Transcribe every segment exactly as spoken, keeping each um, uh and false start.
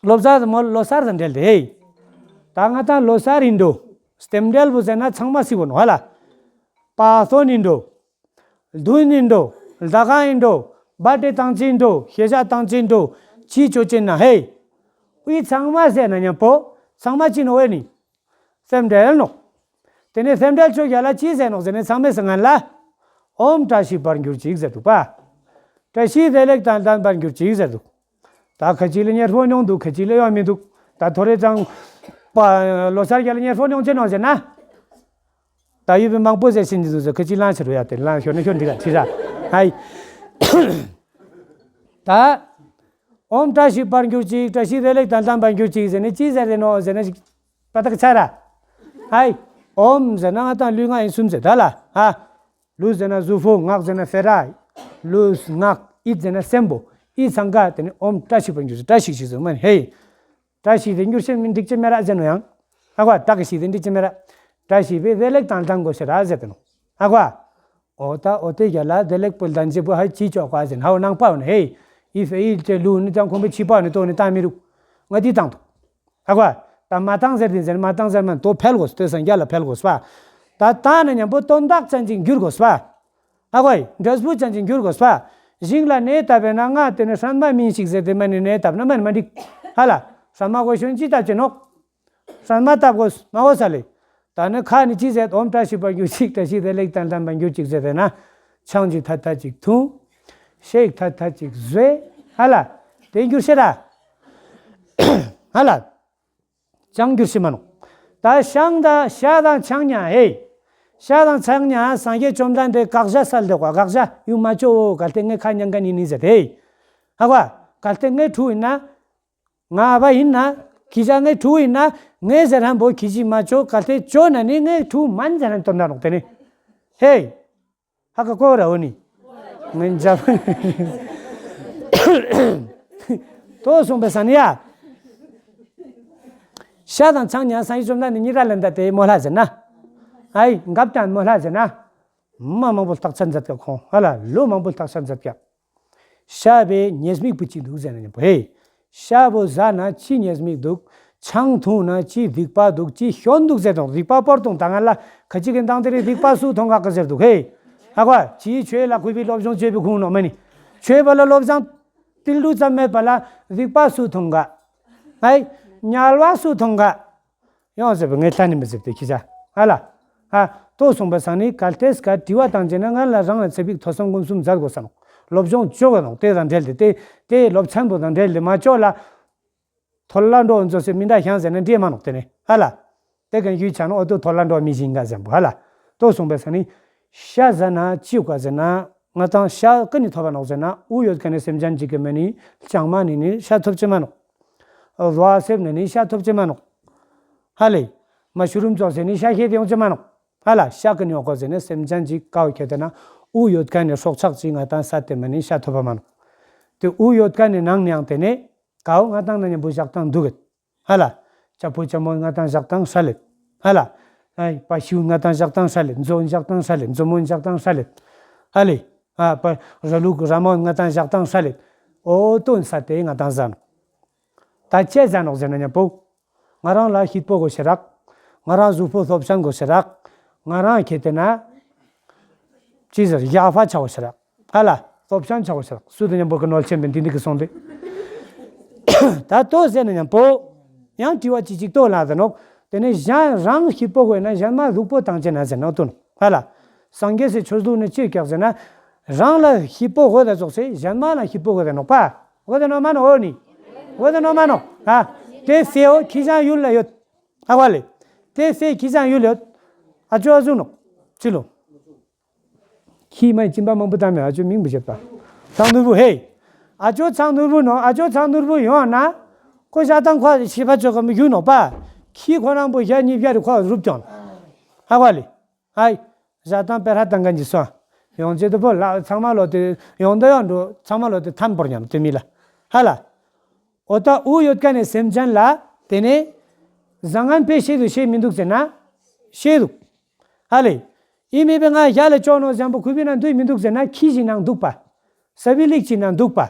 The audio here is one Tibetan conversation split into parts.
ལོ་གསར་མོ་ལོ་གསར་དང་འབྲེལ་ཏེ། ད་ང་ད་ལོ་གསར་ཡིན་འགྲོ། རྟེན་འབྲེལ་བོ་ཟེར་ན་ཚང་མ་སྲིད་པོ་ནོ་ཧ་ལ། པ་སྟོན་ཡིན་འགྲོ། བདུན་ཡིན་འགྲོ། ཟླ་གང་ཡིན་འགྲོ། བར་ཐི་ཌེ་བཏང་ཅི་ཡིན་འགྲོ། ཤེས་བྱ་བཏང་ཅི་ཡིན་འགྲོ། ཅི་ཅོ་ཅི་ན་ཧེ། འུའི་ཚང་མ་ཟེར་ན་མཉམ་པོ། ཚང་མ་ཅི་ནོ་ཨེ་ནི། རྟེན་འབྲེལ་ནོ། དེ་ནས་རྟེན་འབྲེལ་ཆོས་རྒྱལ་ལ་ཅི་ཟེར་ནོ་ཟེར་ནས་ཚང་མས་ཟེར་ང་ལ། ཨོམ་བཀྲ་ཤིས་པར་གྱུར་ཅིག་ཟེར་འདུག་པ། བཀྲ་ཤིས་བདེ་ལེགས་དང་ལྡན་པར་གྱུར་ཅིག་ཟེར་འདུག་ད་ཁ་ཅིག་ལ་ཉེར་ཕོ་མྱོང་འདུག་ཁ་ཅིག་ལ་ཡོང་མི་འདུག་ད་ཐོ་རེ་ཙང་། པ། ལོ་གསར་རྒྱལ་ལ་ཉེར་ཕོ་མྱོང་ཅི་ནོ་ཟེར་ན། ད་ཡོད་པའི་མང་པོ་ཟེར་ཤེས་ཀྱི་འདུག་ཟེར་ཁ་ཅིག་ལང་ཕྱིར་རོ་ཡ་དེ་ལང་ཤོར་ན་ཤོར་འདི་ག་ཁྲི་ར། ཧའི། ད། ཨོམ་བཀྲ་ཤིས་པར་གྱུར་ཅིག་བཀྲ་ཤིས་བདེ་ལེགས་དང་ལྡན་པར་གྱུར་ཅིག་ཟེར་ནས་ཅི་ཟེར་རེ་ནོ་ཟེར་ན་ཞིག་པ་ཏག་ཚ་ར། ཧའི། ཨོམ་ཟེར་ན་ང་དང་ལུས་ངག་ཡིད་གསུམ་ཟེར་ད་ལ། ཧ། ལུས་ཟེར་ན་གཟུགས་པོ། ངག་ཟེར་ན་ཕེ་ར། ལུས་ངག་ཡིད་ཟེར་ན་སེམས་པོ། ཡིད་ཚང་ཀ་དེ་ནི་ཨོམ་བཀྲ་ཤིས་པར་གྱུར་ཅིག་བཀྲ་ཤིས་ཤིག་ཟེར་མ་ནི་ཧེ། བཀྲ་ཤིས་དེ་འགྱུར་ཤེས་མི་འགྲིག་ཅི་མེད་ར་ཟེར་ནོ་ཡང་། ཨ་ཁོ་བཀྲ་གི་ཤིས་དེ་འགྲིག་ཅི་མེད་ར། བཀྲ་ཤིས་པའི་བདེ་ལེགས་དང་ལྡན་དགོས་ཤེས་ར་ཟེར་དེ་ནོ། ཨ་ཁོ། འོ་ད་འོ་དེ་རྒྱ་ལ་བདེ་ལེགས་པོ་ལྡན་ཅེ་པོ་ཧ་ཅི་ཅོག་ག་ཟེར་ཧའོ་ནང་པའོ་ནི་ཧེ། ཡི་ཧྥེ་ཡི་ཅེ་ལུ་ནི་ཙང་ཁོང་པའི་ཕྱི་པའོ་ནི་ཏོ་ནི་ཏང་མི་རུག་ང་དི་ཏང་དུ། ཨ་ཁོ། ད་མ་ཏང་ཟེར་དེ་ཟེར་མ་ཏང་ཟེར་མ་ཏོ་ཕལ་གོས་ཏོ་སང་རྒྱ་ལ་ཕལ་གོས་པ། ད་ཏང་ནི་མཉམ་པོ་དོན་དག་ཅན་ཅིག་འགྱུར་གོས་པ། ཨ་ཁོ་ཡི་འབྲས་བུ་ཅན་ཅིག་འགྱུར་དགོས་པ། ཞིང་ལ་ནས་བཏབ་པས་ན་ང་དེ་ནི་སྲན་མ་མིན་ཞིག་ཟེར་དེ་མ་ནི་ནས་བཏབ་ན་མ་ནི་མ་འགྲིག་ཧ་ལ། སྲན་མ་གོ་ཤོན་ཅི་བཏབ་ཅེ་ནོག་སྲན་མ་བཏབ་དགོས་མ་གོ་ས་ལེ། ད་ནི་ཁ་ནི་ཅི་ཟེར་ཨོམ་བཀྲ་ཤིས་པར་གྱུར་ཅིག་བཀྲ་ཤིས་བདེ་ལེགས་དང་ལྡན་པར་གྱུར་ཅིག་ཟེར་དེ་ན། ཆང་ཅིག་ཐ་ཐ་ཅིག་འཐུང་། ཤེག་ཐ་ཐ་ཅིག་བཟོས། ཧ་ལ། དེ་འགྱུར་ཤེས་ར། ཧ་ལ། ཅང་འགྱུར་ཤེས་མ་ནོག་ད་ཤང་དང་ཤ་དང་ཆང་ཉ་ཧེ། ཤ་དང་ཆང་ཉ་སངས་རྒྱས་བཅོམ་ལྡན་འདས་དགག་བྱ་སལ་འདུག་ག་དགག་བྱ་ཡུ་མ་ཅོ་འོ་གལ་ཏེ་ངས་ཁ་ཉན་ག་ནི་ནི་ཟེར་ཏེ། ཧ་གོ། གལ་ཏེ་ངས་ཕྲུ་ཡིན་ན། ང་བ་ཡིན་ན། ཁྱི་ཅག་ངས་ཕྲུ་ཡིན་ན། ངས་ཟེར་ཧན་པོ་ཁྱི་ཅི་མ་ཅོ་གལ་ཏེ་ཅོ་ན་ནི་ངས་ཕྲུ་མན་ཟེར་ཧན་དོན་དག་ནོག་དེ་ནི། ཧེ། ཧ་ག་ཀོ་ར་འོ་ནི། ངན་ཅབ། ཏོ་སོང་པའི་ས་ནི་ཡ། ཤ་དང་ཆང་ཉ་སངས་རྒྱས་བཅོམ་ལྡན་འདས་གཉིས་ཀ་ལེན་ད་དེ་མོ་ལྷ་ཟེར་ན། ཨའི་འགབ་དང་མོ་ལྷ་ཟེར་ན། མ་མང་པོ་བརྟག་དཔྱད་མཛད་ཀྱ་ཁོང་ཧ་ལ་ལོ་མང་པོ་བརྟག་དཔྱད་མཛད་ཀྱ། ཤ་བའི་ཉེས་དམིགས་པོ་ཅི་འདུག་ཟེར་ན་ཉམ་པོ་ཧེ། ཤ་བོ་ཟ་ན་ཅི་ཉེས་དམིགས་འདུག་ཆང་འཐུང་ན་ཅི་སྡིག་པ་འདུག་ཅི་སྐྱོན་འདུག་ཟེར་དང་སྡིག་པ་སྤོར་དང་ད་ང་ལ་ཁ་ཅིག་གི་འདང་དེ་རིང་སྡིག་པ་སུ་མཐོང་ག་གི་ཟེར་འདུག་ཧེ། ཧ་གོ། ཅིའི་ཆོས་ལ་གུས་པའི་སློབ་སྦྱོང་བྱེད་པའི་ཁུངས་ནོ་མ་ནི། ཆོས་པ་ལ་བློ་བཟང་ཏིལ་འབྲུ་ཙམ་མེད་པ་ལ་སྡིག་པ་སུ་མཐོང་ག་ཨའི། དམྱལ་བ་སུ་མཐོང་ག་ཡོང་ཟེར་བའི་ངས་ལྷ་ནི་མི་ཟེར་ཏེ་ཁྱི་ཅག་ཨ་ལ། ཨ། ལྟོས་སོང་པ་སང་ནི་གལ་ཏེས་ཀ་དྲི་བ་བཏང་བྱས་ན་ང་ལ་རང་ལ་ཚེ་ཕིག་ཐོས་བསམ་སྒོམ་གསུམ་མཛད་དགོས་ས་ནོག་སློབ་སྦྱོང་བཅོ་དགོས་ནོག་དེ་དང་འབྲེལ་ཏེ་དེ་དེ་སློབ་ཚན་པོ་དང་འབྲེལ་ཏེ་མ་བཅོ་ལ། ཐོལ་ལ་འགྲོ་འཛོ་སེ་མི་འདྲ་ཤང་ཟེར་ན་འདྲེས་མ་ནོག་དེ་ནི་ཨ་ལ། དེ་གན་ཡུལ་ཆ་ནོ་ཨོ་ཏོ་ཐོལ་ལ་འགྲོ་མི་བཞིན་ག་ཟེར་བོ་ཨ་ལ། ལྟོས་སོང་པ་སང་ནི། ཤ་ཟ་ན་ཅི་ཡོད་ག་ཟེར་ན། ང་དང་ཤ་ཀ་ནི་ཐོབ་པ་ནོག་ཟེར་ན་དབུགས་ཡོད་ཀ་ནི་སེམས་ཅན་ཅིག་གི་མ་ནི་ལྕང་མ་ནི་ནི་ཤ་ཐོབ་ཅི་མ་ནོག་རོ་ཨ་སེབ་ནི་ནི་ཤ་ཐོབ་ཅི་མ་ནོག་ཧ་ལེ། མ་ཤུ་རུམ་ཙོགས་ཟེར་ནི་ཤ་ཤེད་ཡོང་ཅི་མ་ནོག་ཧ་ལ་ཤ་ཀ་ནི་ཡོད་ག་ཟེར་ནི་སེམས་ཅན་ཅིག་ཀའོ་ཁྱེད་དེ་ན་དབུགས་ཡོད་ཀ་ནི་སྲོག་ཆགས་ཅིག་ང་དང་ས་དེ་མ་ནི་ཤ་ཐོབ་པ་མ་ནོག་དེ་དབུགས་ཡོད་ཀ་ནི་ནང་ནི་ཡང་དེ་ནི་ཀའོ་ང་དང་ན་མཉམ་པོ་བཞག་སྟངས་འདུག་གི་ཧ་ལ། ཅ་ཕོ་ཅ་མོ་ང་དང་བཞག་སྟངས་ཧྲ་ལེད། ཧ་ལ། ཨ། པ་ཤིའུ་ང་དང་བཞག་སྟངས་ཧྲ་ལེད། མཛོ་བཞག་སྟངས་ཧྲ་ལེད། མཛོ་མོ་བཞག་སྟངས་ཧྲ་ལེད། ཧ་ལེ། ཨ། པ། ར་ལུག་ར་མོ་ང་དང་བཞག་སྟངས་ཧྲ་ལེད། ཨོ་ཏོན་ས་དེ་ང་དང་ཟ་ནོག་ད་ཅི་ཟ་ནོག་ཟེར་ན་ཉམ་པོ། ང་རང་ལ་སྐྱིད་པོ་དགོས་ཤེས་རག་ང་རང་གཟུགས་པོ་སློབ་ཚན་དགོས་ཤེས་རག་ང་རང་ཁྱེད་དེ་ན། ཅི་ཟེར་ཡག་ཧྥ་ཆ་བོ་ཤ་ར། ཧ་ལ། སྟོབས་ཤང་ཆ་བོ་ཤ་ར། སུ་དང་མཉམ་པོ་གི་ནོར་ཆེན་པོ་འདི་འདི་གི་སོང་སྟེ། ད་ལྟོས་ཟེར་ན་མཉམ་པོ། ཡང་དྲི་བ་ཅི་ཅིག་ལྟོས་ལ་ཟེར་ནོག་དེ་ནས་གཞན་རང་སྐྱིད་པོ་དགོས་ན་གཞན་མ་སྡུག་པོ་བཏང་ཅེ་ན་ཟེར་ནོག་ལྟོས་ནོག་ཧ་ལ། སངས་རྒྱས་སི་ཆོས་ལུགས་ནི་ཅི་ཀྱག་ཟེར་ན། རང་ལ་སྐྱིད་པོ་དགོས་ད་ཙོགས་སེ་གཞན་མ་ལ་སྐྱིད་པོ་དགོས་ད་ནོག་པ། དགོས་ད་ནོག་མ་ནོག་འོ་ནི། དགོས་ད་ནོག་མ་ནོག་ཨ། དེ་སེ་འོ་ཁྱི་ཅང་ཡུལ་ལ་ཡོད། ཨ་བ་ལེ། དེ་སེ་ཁྱི་ཅང་ཡུལ་ཡོད། ཨ་ཅོ་ཨ་ཟུ་ནོ། ཅི་ལོ། ཁྱི་མ་ཡི་གཅིན་པ་མང་པོ་བཏང་མེད་ཨ་ཅོ་མིང་པོ་བྱེད་པ། ཚང་ནོར་བུ་ཧེ། ཨ་ཅོ་ཚང་ནོར་བུ་ནོ་ཨ་ཅོ་ཚང་ནོར་བུ་ཡོང་ན། ཁོ་ཞག་དང་ཁོ་ཤི་བ་ཅོ་ག་མི་ཡུ་ནོ་པ། ཁྱི་ཁོ་རང་པོ་ཞག་གཉིས་བརྒྱ་རུ་ཁོ་རུབ་ཀྱང་། ཨ་བ་ལེ། ཨའི། ཞག་དང་པེ་ཧ་དང་གན་གྱི་སོ། ཡོང་ཅེ་དུ་པོ་ལ་ཚང་མ་ལོ་དེ་ཡོང་ད་ཡོང་འགྲོ་ཚང་མ་ལོ་དེ་ཐམ་པོར་ཉམས་དེ་མི་ལ། ཧ་ལ། ཨོ་ད་དབུགས་ཡོད་ཀ་ནས་སེམས་ཅན་ལ་དེ་ནས། བཟང་ངན་དཔེ་ཤེས་འདུག་ཤེས་མི་འདུག་ཟེར་ན། ཤེས་འདུག་ཧ་ལེ། ཨི་མེད་པའི་ང་ཞ་ལ་ཅོག་ནོ་བཟང་པོ་ཁུ་བི་ན་འདུག་མི་འདུག་ཟེར་ན་ཁྱི་ཞིག་ནང་འདུག་པ། ས་བི་ལིག་ཅིག་ནང་འདུག་པ།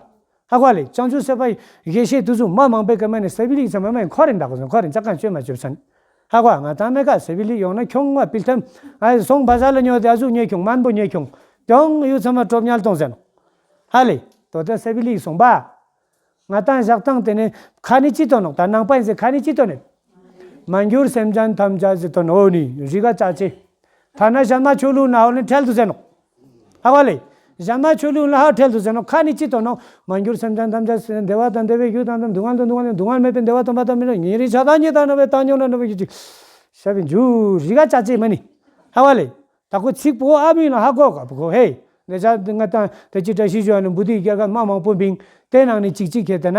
ཧ་གོ་ལེ། བྱང་ཆུབ་སེམས་དཔའ་ཡེ་ཤེས་དུས་སུ་མ་མང་པོའི་སྐད་མ་ནི་ས་བི་ལིག་ཚང་མ་མ་ཁོ་རེ་འདག་གོ་སོང་། ཁོ་རེ་ཅག་གང་བཅོས་མ་བཅོས་ཚང་། ཧ་གོ་ང་ད་མེ་ཀ་ས་བི་ལིག་ཡོང་ན་ཁྱོང་བ་སྤིལ་ཐམ། ཨ་སོང་བ་ཟ་ལ་ཉོ་དེ་ཨ་ཟུག་ཉེ་ཁྱོང་མན་པོ་ཉེ་ཁྱོང་། ཏོང་ཡུ་ཚང་མ་གྲོབ་ཉལ་གཏོང་ཟེར་ནོ། ཧ་ལེ། དོ་ད་ས་བི་ལིག་སོང་པ། ང་ཏང་ཞག་ཏང་དེ་ནས་ཁ་ནི་ཅི་ཏོ་ནོག་ད་ནང་པ་ཡིན་ཟེར་ཁ་ནི་ཅི་ཏོ་ནས། མ་གྱུར་སེམས་ཅན་ཐམས་ཅད་ཟེར་ཏོ་ནོ་ནི་རི་ག་ཅག་ཅེ། ཐ་ན་ཞན་མ་ཆོས་ལུགས་ན་ཧོ་ནི་ཁྲལ་དུ་ཟེར་ནོ། ཧ་བ་ལེ། ཞན་མ་ཆོས་ལུགས་ན་ཧོ་ཁྲལ་དུ་ཟེར་ནོ་ཁ་ནི་ཅི་ཏོ་ནོ། མ་གྱུར་སེམས་ཅན་ཐམས་ཅད་བདེ་བ་དང་བདེ་བའི་རྒྱུ་དང་དང་སྡུག་བསྔལ་དང་སྡུག་བསྔལ་དང་སྡུག་བསྔལ་མེད་པའི་བདེ་བ་དམ་པ་དང་མི་འདྲ་ཉེ་རིང་ཆགས་སྡང་གཉིས་དང་ནོ་བའི་བཏང་སྙོམས་ན་ནོ་བའི་རྒྱུ་ཅི། ཞབས་པའི་འཇུ་རི་ག་ཅག་ཅེ་མ་ནི། ཧ་བ་ལེ། ད་ཁོ་ཚིག་པོ་ཨ་མི་ལ་ཧ་གོ་ག་པོ་ཧེ། འདི་ཆ་ང་ཏང་དེ་ཅི་བཀྲ་ཤིས་ཞུ་ནི་བུ་དི་རྒྱལ་ཁབ་མ་མང་པོ་བིང་། དེ་ནང་ནས་ཅིག་ཅིག་ཁྱེར་ཏེ་ན།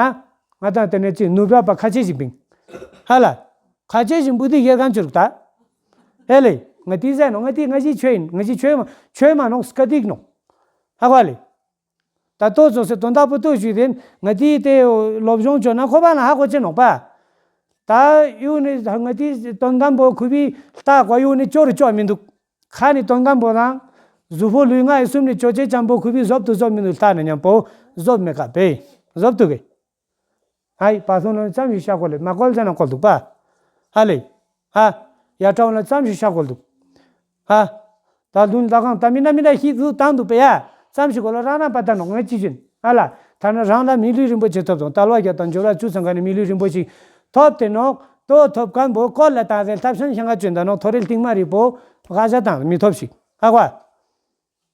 ང་ཏང་དེ་ནས་ཅི་ནུབ་ར་པ་ཁ་ཆེ་ཞིག་བིང་། ཧ་ལ། ཁ་ཆེ་ཞིག་བུ་དི་རྒྱལ་ཁབ་ཅུར་ད། ཧེ་ལེ། ང་ཏི་ཟེར་ནོ་ང་ཏི་ང་ཞི་ཆོས་ཡིན་ང་ཞི་ཆོས་མ་ཆོས་མ་ནོག་སྐད་ཡིག་ནོག་ཧ་གོ་ལེ། ད་ལྟོ་ཚོ་སེ་དོན་དག་པོ་ཏོ་ཞུས་ཏེ་ང་ཏི་དེ་སློབ་སྦྱོང་བྱོས་ན་ཁོ་པ་ན་ཧ་གོ་ཅེ་ནོག་པ། ད་ཡུ་ནི་ང་ཏི་དོན་གམ་པོ་ཁུ་བི་ལྟ་གོ་ཡུ་ནི་ཅོ་རུ་ཅོ་མི་འདུག་ཁ་ནི་དོན་གམ་པོ་དང་། གཟུགས་པོ་ལུས་ངག་ཡིད་གསུམ་ནི་ཅོ་ཅེ་ཅམ་པོ་ཁུ་བི་བཟོབ་ཏུ་བཟོབ་མི་འདུག་ལྟ་ནི་མཉམ་པོ་བཟོབ་མེ་ཀ་པེ། བཟོབ་ཏུ་གེ། ཧའི་པ་སོང་ནོ་ཙམ་ཞིག་ཤ་གོ་ལེ་མ་གོལ་ཙ་ན་གོལ་འདུག་པ། ཧ་ལེ། ཧ། ཡ་ཀྲའུ་ལ་ཙམ་ཞིག་ཤ་གོལ་འདུག་ཧ། ད་ལུན་ད་གང་ད་མི་ན་མི་ན་ཤི་ཟུ་བཏང་འདུག་པ་ཡ། ཙམ་ཞིག་གོ་ལ་རང་རང་པ་ད་ནོ་ངས་ཅི་བྱིན་ཧ་ལ། ཐ་ན་རང་ལ་མི་ལུས་རིན་པོ་ཆེ་ཐོབ་དང་དལ་བ་བརྒྱད་དང་འབྱོར་བ་བཅུ་ཚང་ག་ནི་མི་ལུས་རིན་པོ་ཆེ་ཐོབ་སྟེ་ནོ། ཏོ་ཐོབ་ཁན་པོ་ཀོལ་ལ་ད་ཟེ་ཐབ་ཤན་ཤང་ག་བྱོན་ད་ནོ་ཐོ་རེ་ལྟིང་མ་རི་པོ་ག་ཞ་དང་མི་ཐོབ་ཤིག་ཧ་གོ།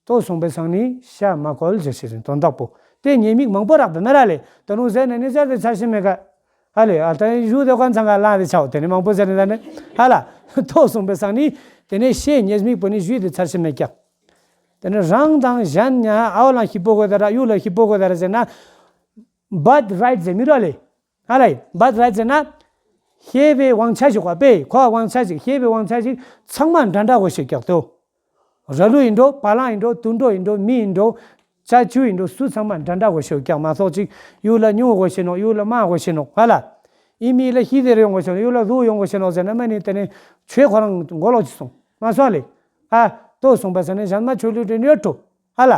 ཏོ་སོང་པའི་སང་ནི་ཤ་མ་གོལ་ཟེར་ཞེས་དོན་དག་པོ། དེ་ཉེས་དམིགས་མང་པོ་རག་པའི་མེ་ར་ལེ། ད་རུང་ཟེར་ནས་ནི་ཟེར་དེ་ཚར་ཤི་མེ་ཀ་ཧ་ལེ་ཨ་ད་ཞུ་དེ་ཀོན་ཚང་ག་ལང་དེ་ཆའོ་དེ་ནི་མང་པོ་ཟེར་ནི་ད་ནི་ཧ་ལ། ཏོ་སོང་པའི་སང་ནི་དེ་ནི་ཤེས་ཉེས་དམིགས་པོ་ནི་ཞུས་དེ་ཚར་ཤི་མེ་ཀྱག་དེ་ནི་རང་དང་གཞན་ཉ་ཨའོ་ལ་ཤི་པོ་གོ་དེ་ར་ཡུ་ལ་ཤི་པོ་གོ་དེ་ར་ཟེར་ན། བད་རའིཊ་ཟེར་མི་ར་ལེ། ཧ་ལེ་བད་རའིཊ་ཟེར་ན། ཤེས་པའི་དབང་ཆ་ཞིག་གོ་པེ་ཁོ་དབང་ཆ་ཞིག་ཤེས་པའི་དབང་ཆ་ཞིག་ཚང་མ་འདྲ་འདྲ་གོ་ཤེས་ཀྱག་ཏོ། ར་ལུ་ཡིན་འགྲོ་བ་ལང་ཡིན་འགྲོ་དུད་འགྲོ་ཡིན་འགྲོ་མི་ཡིན་འགྲོ། ཅ་ཆུ་ཡིན་འགྲོ་སུ་ཚང་མ་འདྲ་འདྲ་གོ་ཤེས་ཀྱག་མ་སོགས་ཅིག་ཡུ་ལ་ཉུང་གོ་ཤེས་ནོག་ཡུ་ལ་མང་གོ་ཤེས་ནོག་ཧ་ལ། ཨི་མི་ལ་ཤི་དེ་རེ་ཡོང་གོ་ཤེས་ནོག་ཡུ་ལ་ལུ་ཡོང་གོ་ཤེས་ནོག་ཟེར་ན་མ་ནི་དེ་ནི་ཆོས་ཁོ་རང་མགོ་ལོག་ཅི་སོང་མ་སོང་ལེ། ཨ་ཏོ་སོང་པ་ས་ནི་གཞན་མ་ཆོས་ལུགས་དྲན་ཡོད་འགྲོ་ཧ་ལ།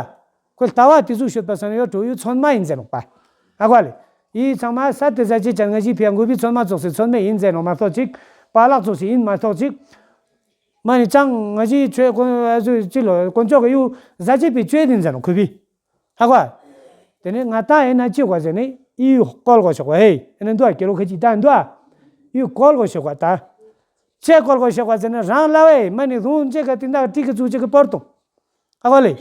ཁོ་ལྟ་བ་དེ་ཚུགས་ཤོད་པ་སོང་ཡོད་འགྲོ་ཡུ་ཚོད་མ་ཡིན་ཟེར་ནོག་པ། ཧ་གོ་ལེ། ཡི་ཚང་མ་ས་དེ་ཟ་ཅི་ཅན་ང་ཞི་ཕི་ཡ་འགུལ་བི་ཚོད་མ་ཙོགས་སེ་ཚོད་མེད་ཡིན་ཟེར་ནོག་མ་ཐོག་ཅིག་པ་ལག་ཙོགས་སེ་ཡིན་མ་ཐོག་ཅིག་མ་ནི་ཅང་ང་ཞི་ཆོས་དཀོན་ཨ་ཚོ་ཅི་ལོ་དཀོན་མཆོག་གི་ཡུ་ཟ་ཅི་པི་ཅོས་དིན་ཟེར་ནོ་ཁུ་བི། ཧ་གོ། དེ་ནི་ང་ཏང་ཨེ་ན་ཅི་གོ་ཟེར་ནི་ཡུ་ཀོལ་གོ་ཤོག་གོ་ཧེ་ཨེ་ན་འདུ་ཨ་ཀེ་ལོ་ཁ་ཅིག་ཏང་འདུ་ཨ། ཡུ་ཀོལ་གོ་ཤོག་གོ་ད། ཅེ་ཀོལ་གོ་ཤོག་གོ་ཟེར་ནི་རང་ལ་བས་མ་ནི་རུང་ཅེ་ག་ཏིན་ད་ཀ་ཏི་ཀ་ཙུ་ཅེ་ག་པོར་ཏོ། ཧ་གོ་ལེ།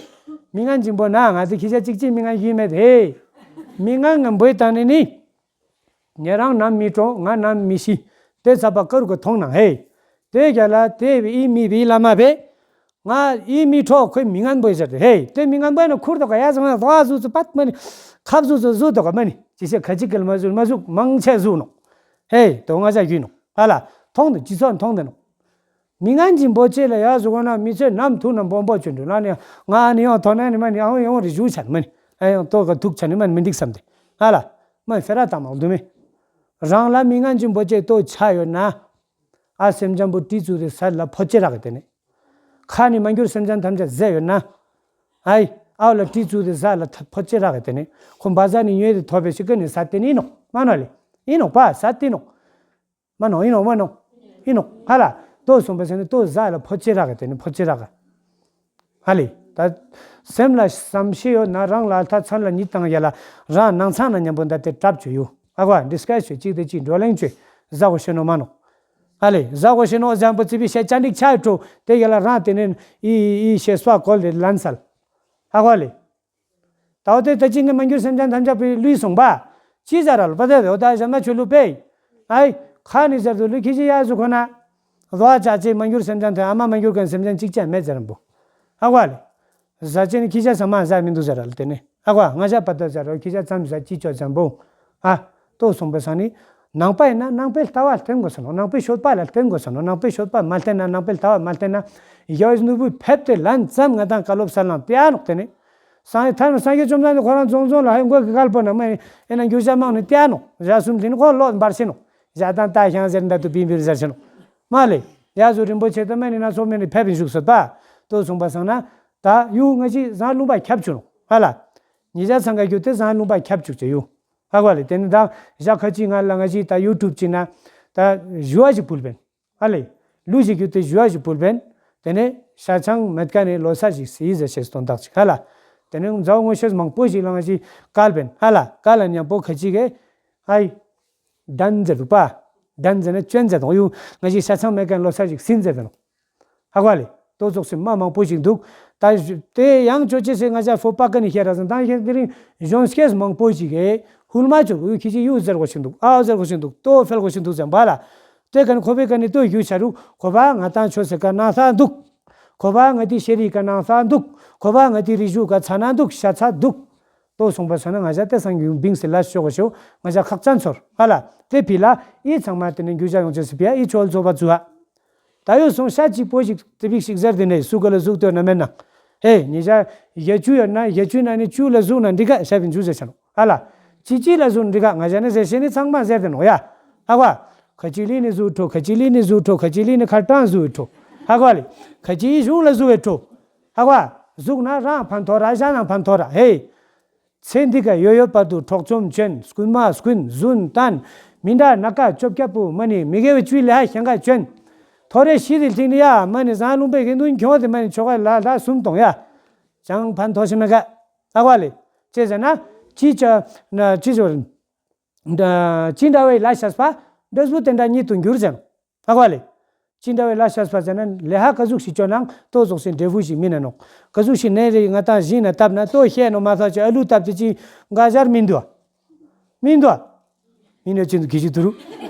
མི་ངན་ཅིན་པོ་ན་ང་ཚོ་ཁྱི་ཤ་གཅིག་གཅིག་མི་ངན་ཡུལ་མེད་དེ། མི་ངན་ངན་པོའི་ཏང་ནི་ནི། ཉེ་རང་ནམ་མི་སྤྲོ་ང་ནམ་མི་ཤི། དེ་ཚ་པ་ཀ་རུ་གི་མཐོང་ནང་ཧེ། དེ་རྒྱ་ལ་དེ་བི་ཨི་མི་བི་ལ་མ་བེ། ང་ཨི་མི་ཁྲོ་ཁོའི་མི་ངན་པོའི་ཟེར་ཏེ་ཧེ། དེ་མི་ངན་པོའི་ནི་ཁུར་དོ་ག་ཡ་ཟང་ན་དོ་ཨ་ཟུ་ཟུ་པད་མ་ནི། ཁབ་ཟུ་ཟུ་ཟུ་དོ་ག་མ་ནི། ཅི་ཤེ་ཁ་ཅིག་གལ་མ་ཟུ་མ་ཟུ་མང་ཆེ་ཟུ་ནོ། ཧེ་དོ་ང་ཅག་རྒྱུས་ནོ། ཧ་ལ། མཐོང་དུ་ཅི་ཚོ་མཐོང་དེ་ནོ། མི་ངན་གྱི་འབོ་ཆེ་ལ་ཡ་བཟོ་གོ་ན་མི་ཚེ་ནམ་ཐུག་ན་འབོ་འབོ་ཆུ་འདུག་ལ་ནི་ང་ནི་ཡང་ཐོག་ན་ནི་མ་ནི་ཨང་ཡང་རི་ཞུ་ཆ་ནི་མ་ནི་ཨ་ཡང་ཏོ་ག་ཐུག་ཆ་ནི་མ་ནི་མི་འདུག་བསམ་སྟེ་ཧ་ལ་མ་ནི་ཧྥེ་ར་ཏང་མང་འདུག་མེ། རང་ལ་མི་ངན་གྱི་འབོ་ཆེ་ཏོ་ཆ་ཡོད་ན་ཨ་སེམས་ཅན་པོ་ཏི་ཙུ་རི་ས་ལ་ཕོ་ཆེ་རག་གི་དེ་ནི་ཁ་ནི་མ་འགྱུར་སེམས་ཅན་ཐམས་ཅད་ཟེ་ཡོད་ན་ཨའི་ཨའོ་ལ་ཏི་ཙུ་རི་ས་ལ་ཕོ་ཆེ་རག་གི་དེ་ནི་ཁོ་བ་ཟ་ནི་ཉོས་ཏེ་ཐོབ་པའི་ཤི་ཀ་ནི་ས་དེ་ནི་ཨིན་ནོ་མ་ནོ་ལེ་ཨིན་ནོ་པ་ས་དེ་ནོ། མ་ནོ་ཨིན་ནོ་མ་ནོ་ཨིན་ནོ་ཧ་ལ། ཏོ་སོང་པ་སེ་ནི་ཏོ་ཟ་ལ་ཕོ་ཆེ་རག་གི་དེ་ནི་ཕོ་ཆེ་རག་གི་ཧ་ལེ། ད་སེམས་ལ་བསམ་ཤེས་ཡོད་ན་རང་ལ་ལྟ་མཚན་ལ་ཉིད་དང་ཡ་ལ་རང་ནང་ཚང་ན་མཉམ་པོ་ད་དེ་གྲབས་བྱོས་ཡོད་ཨ་གོ་ཌི་སི་ཀ་སི་བྱོས་གཅིག་དེ་གཅིག་བགྲོ་གླེང་བྱོས་ཟ་གོ་ཤེས་ནོ་མ་ནོ་ཧ་ལེ། ཟ་གོ་ཤེས་ནོ་ཟམ་པོ་ཙི་པི་ཤེ་ཅན་ཏིག་ཆ་ཡོད་འགྲོ་དེ་ཡ་ལ་རང་དེ་ནི་ཨི་ཨི་ཤེས་སོ་གོལ་དེ་ལན་སལ་ཨ་གོ་ལེ། ད་འོ་དེ་ད་ཅི་ངས་མ་འགྱུར་སེམས་ཅན་ཐམས་ཅད་པའི་ལུས་སོང་པ། ཅི་ཟེར་ར་ལ་པ་དེ་འོ་ད་ཞབས་ན་ཆོས་ལུགས་པས། ཨའི་ཁ་ནི་ཟེར་དུ་ལུས་ཁྱི་ཅི་ཡ་སུ་ཁོ་ན། རོ་ཨ་ཅག་ཅེ་མ་འགྱུར་སེམས་ཅན་ཐམས་ཨ་མ་མ་འགྱུར་གན་སེམས་ཅན་གཅིག་ཅང་མེད་ཟེར་རམ་པོ། ཨ་གོ་ལེ། ཟ་ཅེ་ནི་ཁྱི་ཅག་ས་མ་ཟ་མི་འདུག་ཟེར་ར་ལ་དེ་ནི་ཨ་གོ་ང་ཞག་པ་དེ་ཟེར་རོ་ཁྱི་ཅག་ཙམ་ཟ་ཅི་ཅོ་ཙམ་པོ། ཨ། ལྟོས་སོང་པའི་སང་ནི། ནང་པ་ཡིན་ན་ནང་པའི་ལྟ་བ་བསྟེན་དགོས་སོ་ནོ། ནང་པའི་སྤྱོད་པ་ལ་བསྟེན་དགོས་སོ་ནོ། ནང་པའི་སྤྱོད་པ་མ་བསྟེན་ན་ནང་པའི་ལྟ་བ་མ་བསྟེན་ན། ཡ་ནུ་བུ་ཕེབས་ཏེ་ལན་ཙམ་ང་དང་བཀའ་སློབ་སལ་ལང་ཏེ་ཨ་ནོག་དེ་ནི། སང་ཡི་ཐར་སངས་རྒྱས་བཅོམ་ལྡན་འདས་ཁོ་རང་རྫོང་རྫོང་ལ་ཧའི་མགོ་གི་བཀལ་པོ་ན་མ་ཡིན་ན་འགྱུར་བྱ་མང་ནི་ཏེ་ཨ་ནོག་ཞག་གསུམ་དེ་ནི་ཁོ་ལོ་འབར་ཤེ་ནོག་ཞག་དང་ལྟ་ཤང་ཟེར་འདྲ་དུ་པིན་པིན་ཟེར་ཤེ་ནོག་མ་ལེ། ཡ་ཟུ་རིན་པོ་ཆེ་ད་མ་ནི་ན་ཚོགས་མེད་ནི་ཕེབས་པིན་བཞུགས་སོད་པ། ལྟོས་སོང་པ་སང་ན། ད་ཡུ་ང་ཅི་བཟང་ལུང་པ་ཁྱབ་བྱུང་ནོག་ཧ་ལ། ཉེ་ཆར་ཚང་ག་རྒྱུ་དེ་བཟང་ལུང་པ་ཁྱབ་བཅུག་ཅེས་ཡོད། ཧ་གོ་ལེ། དེ་ནི་ད་ཞག་ཁ་ཅིག་ང་ལ་ང་ཞིག་ད་ཡུ་ཊུབ་ཅིག་ན་ད་ཞུ་བ་ཞིག་ཕུལ་བན། ཨ་ལེ། ལུགས་ཞིག་རྒྱུ་དེ་ཞུ་བ་ཞིག་ཕུལ་བན། དེ་ནས་ཤ་ཆང་མེད་ཀ་ནས་ལོ་གསར་ཞིག་ཟེར་ཟེར་ཞེས་དོན་དག་ཅིག་ཧ་ལ། དེ་ནས་མཛའ་བོ་ངོ་ཤེས་མང་པོ་ཞིག་ལ་ང་ཞིག་བཀལ་བན་ཧ་ལ། བཀལ་ལ་མཉམ་པོ་ཁ་ཅིག་གིས། ཨའི། ཌན་ཟེར་འདུག་པ། ཌན་ཟེར་ན་ཅོན་ཟེར་དང་ཡུ། ང་ཞིག་ཤ་ཆང་མེད་ཀ་ནས་ལོ་གསར་ཞིག་ཟིན་ཟེར་དང་། ཧ་གོ་ལེ། ཏོ་ཙོགས་སེ་མ་མང་པོ་ཞིག་འདུག་ད་དེ་ཡང་ཅོ་ཅེ་སེ་ང་ཅག་ཧྥོ་པ་ཀ་ནི་ཤེས་ར་ཟིན་ད་ཤེས་དེ་རིང་གཞོན་སྐྱེས་མང་པོ་ཞིག་གིས་ཧུལ་མ་ཅོ་གུ་ཁྱི་ཅི་ཡུ་ཟེར་གོ་ཞིག་འདུག་ཨའོ་ཟེར་གོ་ཞིག་འདུག་ཏོ་ཕེལ་གོ་ཞིག་འདུག་ཟེར་བ་ལ། དེ་ཀ་ནི་ཁོ་པའི་ཀ་ནི་ཏོ་ཞུ་ཆ་རུ་ཁོ་པ་ང་ཏང་ཆོ་སེ་ཀ་ན་ས་འདུག་ཁོ་པ་ང་ཏི་ཤེ་རི་ཀ་ན་ས་འདུག་ཁོ་པ་ང་ཏི་རི་ཞུ་ཀ་ཚ་ན་འདུག་ཤ་ཚ་འདུག་ཏོ་སོང་པ་སོང་ན་ང་ཅག་དེ་སང་ཡུང་བིང་སེ་ལ་ཤོ་གོ་ཤོ་ང་ཅག་ཁག་ཅན་ཚོར་ཧ་ལ། དེ་ཕི་ལ་ཨི་ཚང་མ་དེ་ནི་རྒྱུ་ཆ་ཡོང་ཅེ་སི་པི་ཡ་ཨི་ཆོལ་ཚོ་པ་ཚུ་ཧ། ད་ཡོད་སོང་ཤ་གཅིག་པོ་ཞིག་དེ་བིག་ཞིག་ཟེར་དེ་ནས་སུ་ག་ལ་ཟུག་ཏོ་ན་མེད་ན། ཧེ་ཉེ་ཆར་བཞི་བཅུ་ཡོད་ན་བཞི་བཅུ་ན་ནི་བཅུ་ལ་ཟུག་ན་འགྲིག་ག་ཤ་བིན་ཇུ་ཟེར་ཆ་ནོ་ཧ་ལ། ཅི་ཅི་ལ་ཟུག་འགྲིག་ག་ང་ཅག་ནི་ཟེར་ཤེ་ནི་ཚང་མ་ཟེར་དེ་ནོ་ཡ། ཧ་གོ། ཁ་ཅི་ལི་ནི་ཟུག་ཁྲོ་ཁ་ཅི་ལི་ནི་ཟུག་ཁྲོ་ཁ་ཅི་ལི་ནི་ཁ་ཏང་ཟུག་ཁྲོ། ཧ་གོ་ལེ། ཁ་ཅི་ཞུང་ལ་ཟུག་བའི་ཁྲོ། ཧ་གོ། ཟུག་ན་རང་ཕན་ཐོགས་ར་ཤ་ན་ཕན་ཐོགས་ར་ཧེ། ཚེ་འདི་ཀ་ཡོད་ཡོད་བར་དུ་འཕྲོག་བཅོམ་བྱོན། རྐུན་མ་རྐུན་རྫུན་བཏང་། མི་འདྲ་ན་ཀ་བཅོ་བརྒྱད་པོ་མ་ནི་མི་དགེ་བའི་བཅུའི་ལས་གཞན་ཀ་བྱོན། ཐོ་རེ་ཤི་དེ་ལྟིང་ནི་ཡ་མ་ནི་བཟང་ལུང་པའི་དགེ་འདུན་ཁྱོད་དེ་མ་ནི་ཆོ་ག་ལ་ལ་གསུམ་གཏོང་ཡ། ཅང་ཕན་ཐོགས་ཤི་མེད་ཀ་ཨ་གོ་ལེ། ཅེས་ཟེར་ན། ཅི་ཅ་ན་ཅི་ཅོ། ཅི་འདྲ་བའི་ལ་ཤ་སྤ། འབྲས་བུ་དེ་འདྲ་ཉིད་དུ་འགྱུར་ཟེར། ཨ་གོ་ལེ། ཅི་འདྲ་བའི་ལ་ཤ་སྤ་ཟེར་ན་ལས་ཧ་ག་ཟུག་ཞིག་སྤྱོད་ནའང་ཏོ་ཙོགས་ཤིག་འབྲས་བུ་ཞིག་མིན་ན་ནོག་ག་ཟུག་ཞིག་ནས་རེ་ང་ཏང་བཞིན་ན་བཏབ་ན་ཏོ་ཤེས་ནོ་མ་ཐག་ཅི་ཨ་ལུ་བཏབ་ཏེ་ཅི་འགའ་ཞར་མིན་འདུག་མིན་འདུག་མིན་ནོ་ཅི་འདུག་གི་ཅི་དུ་རུ།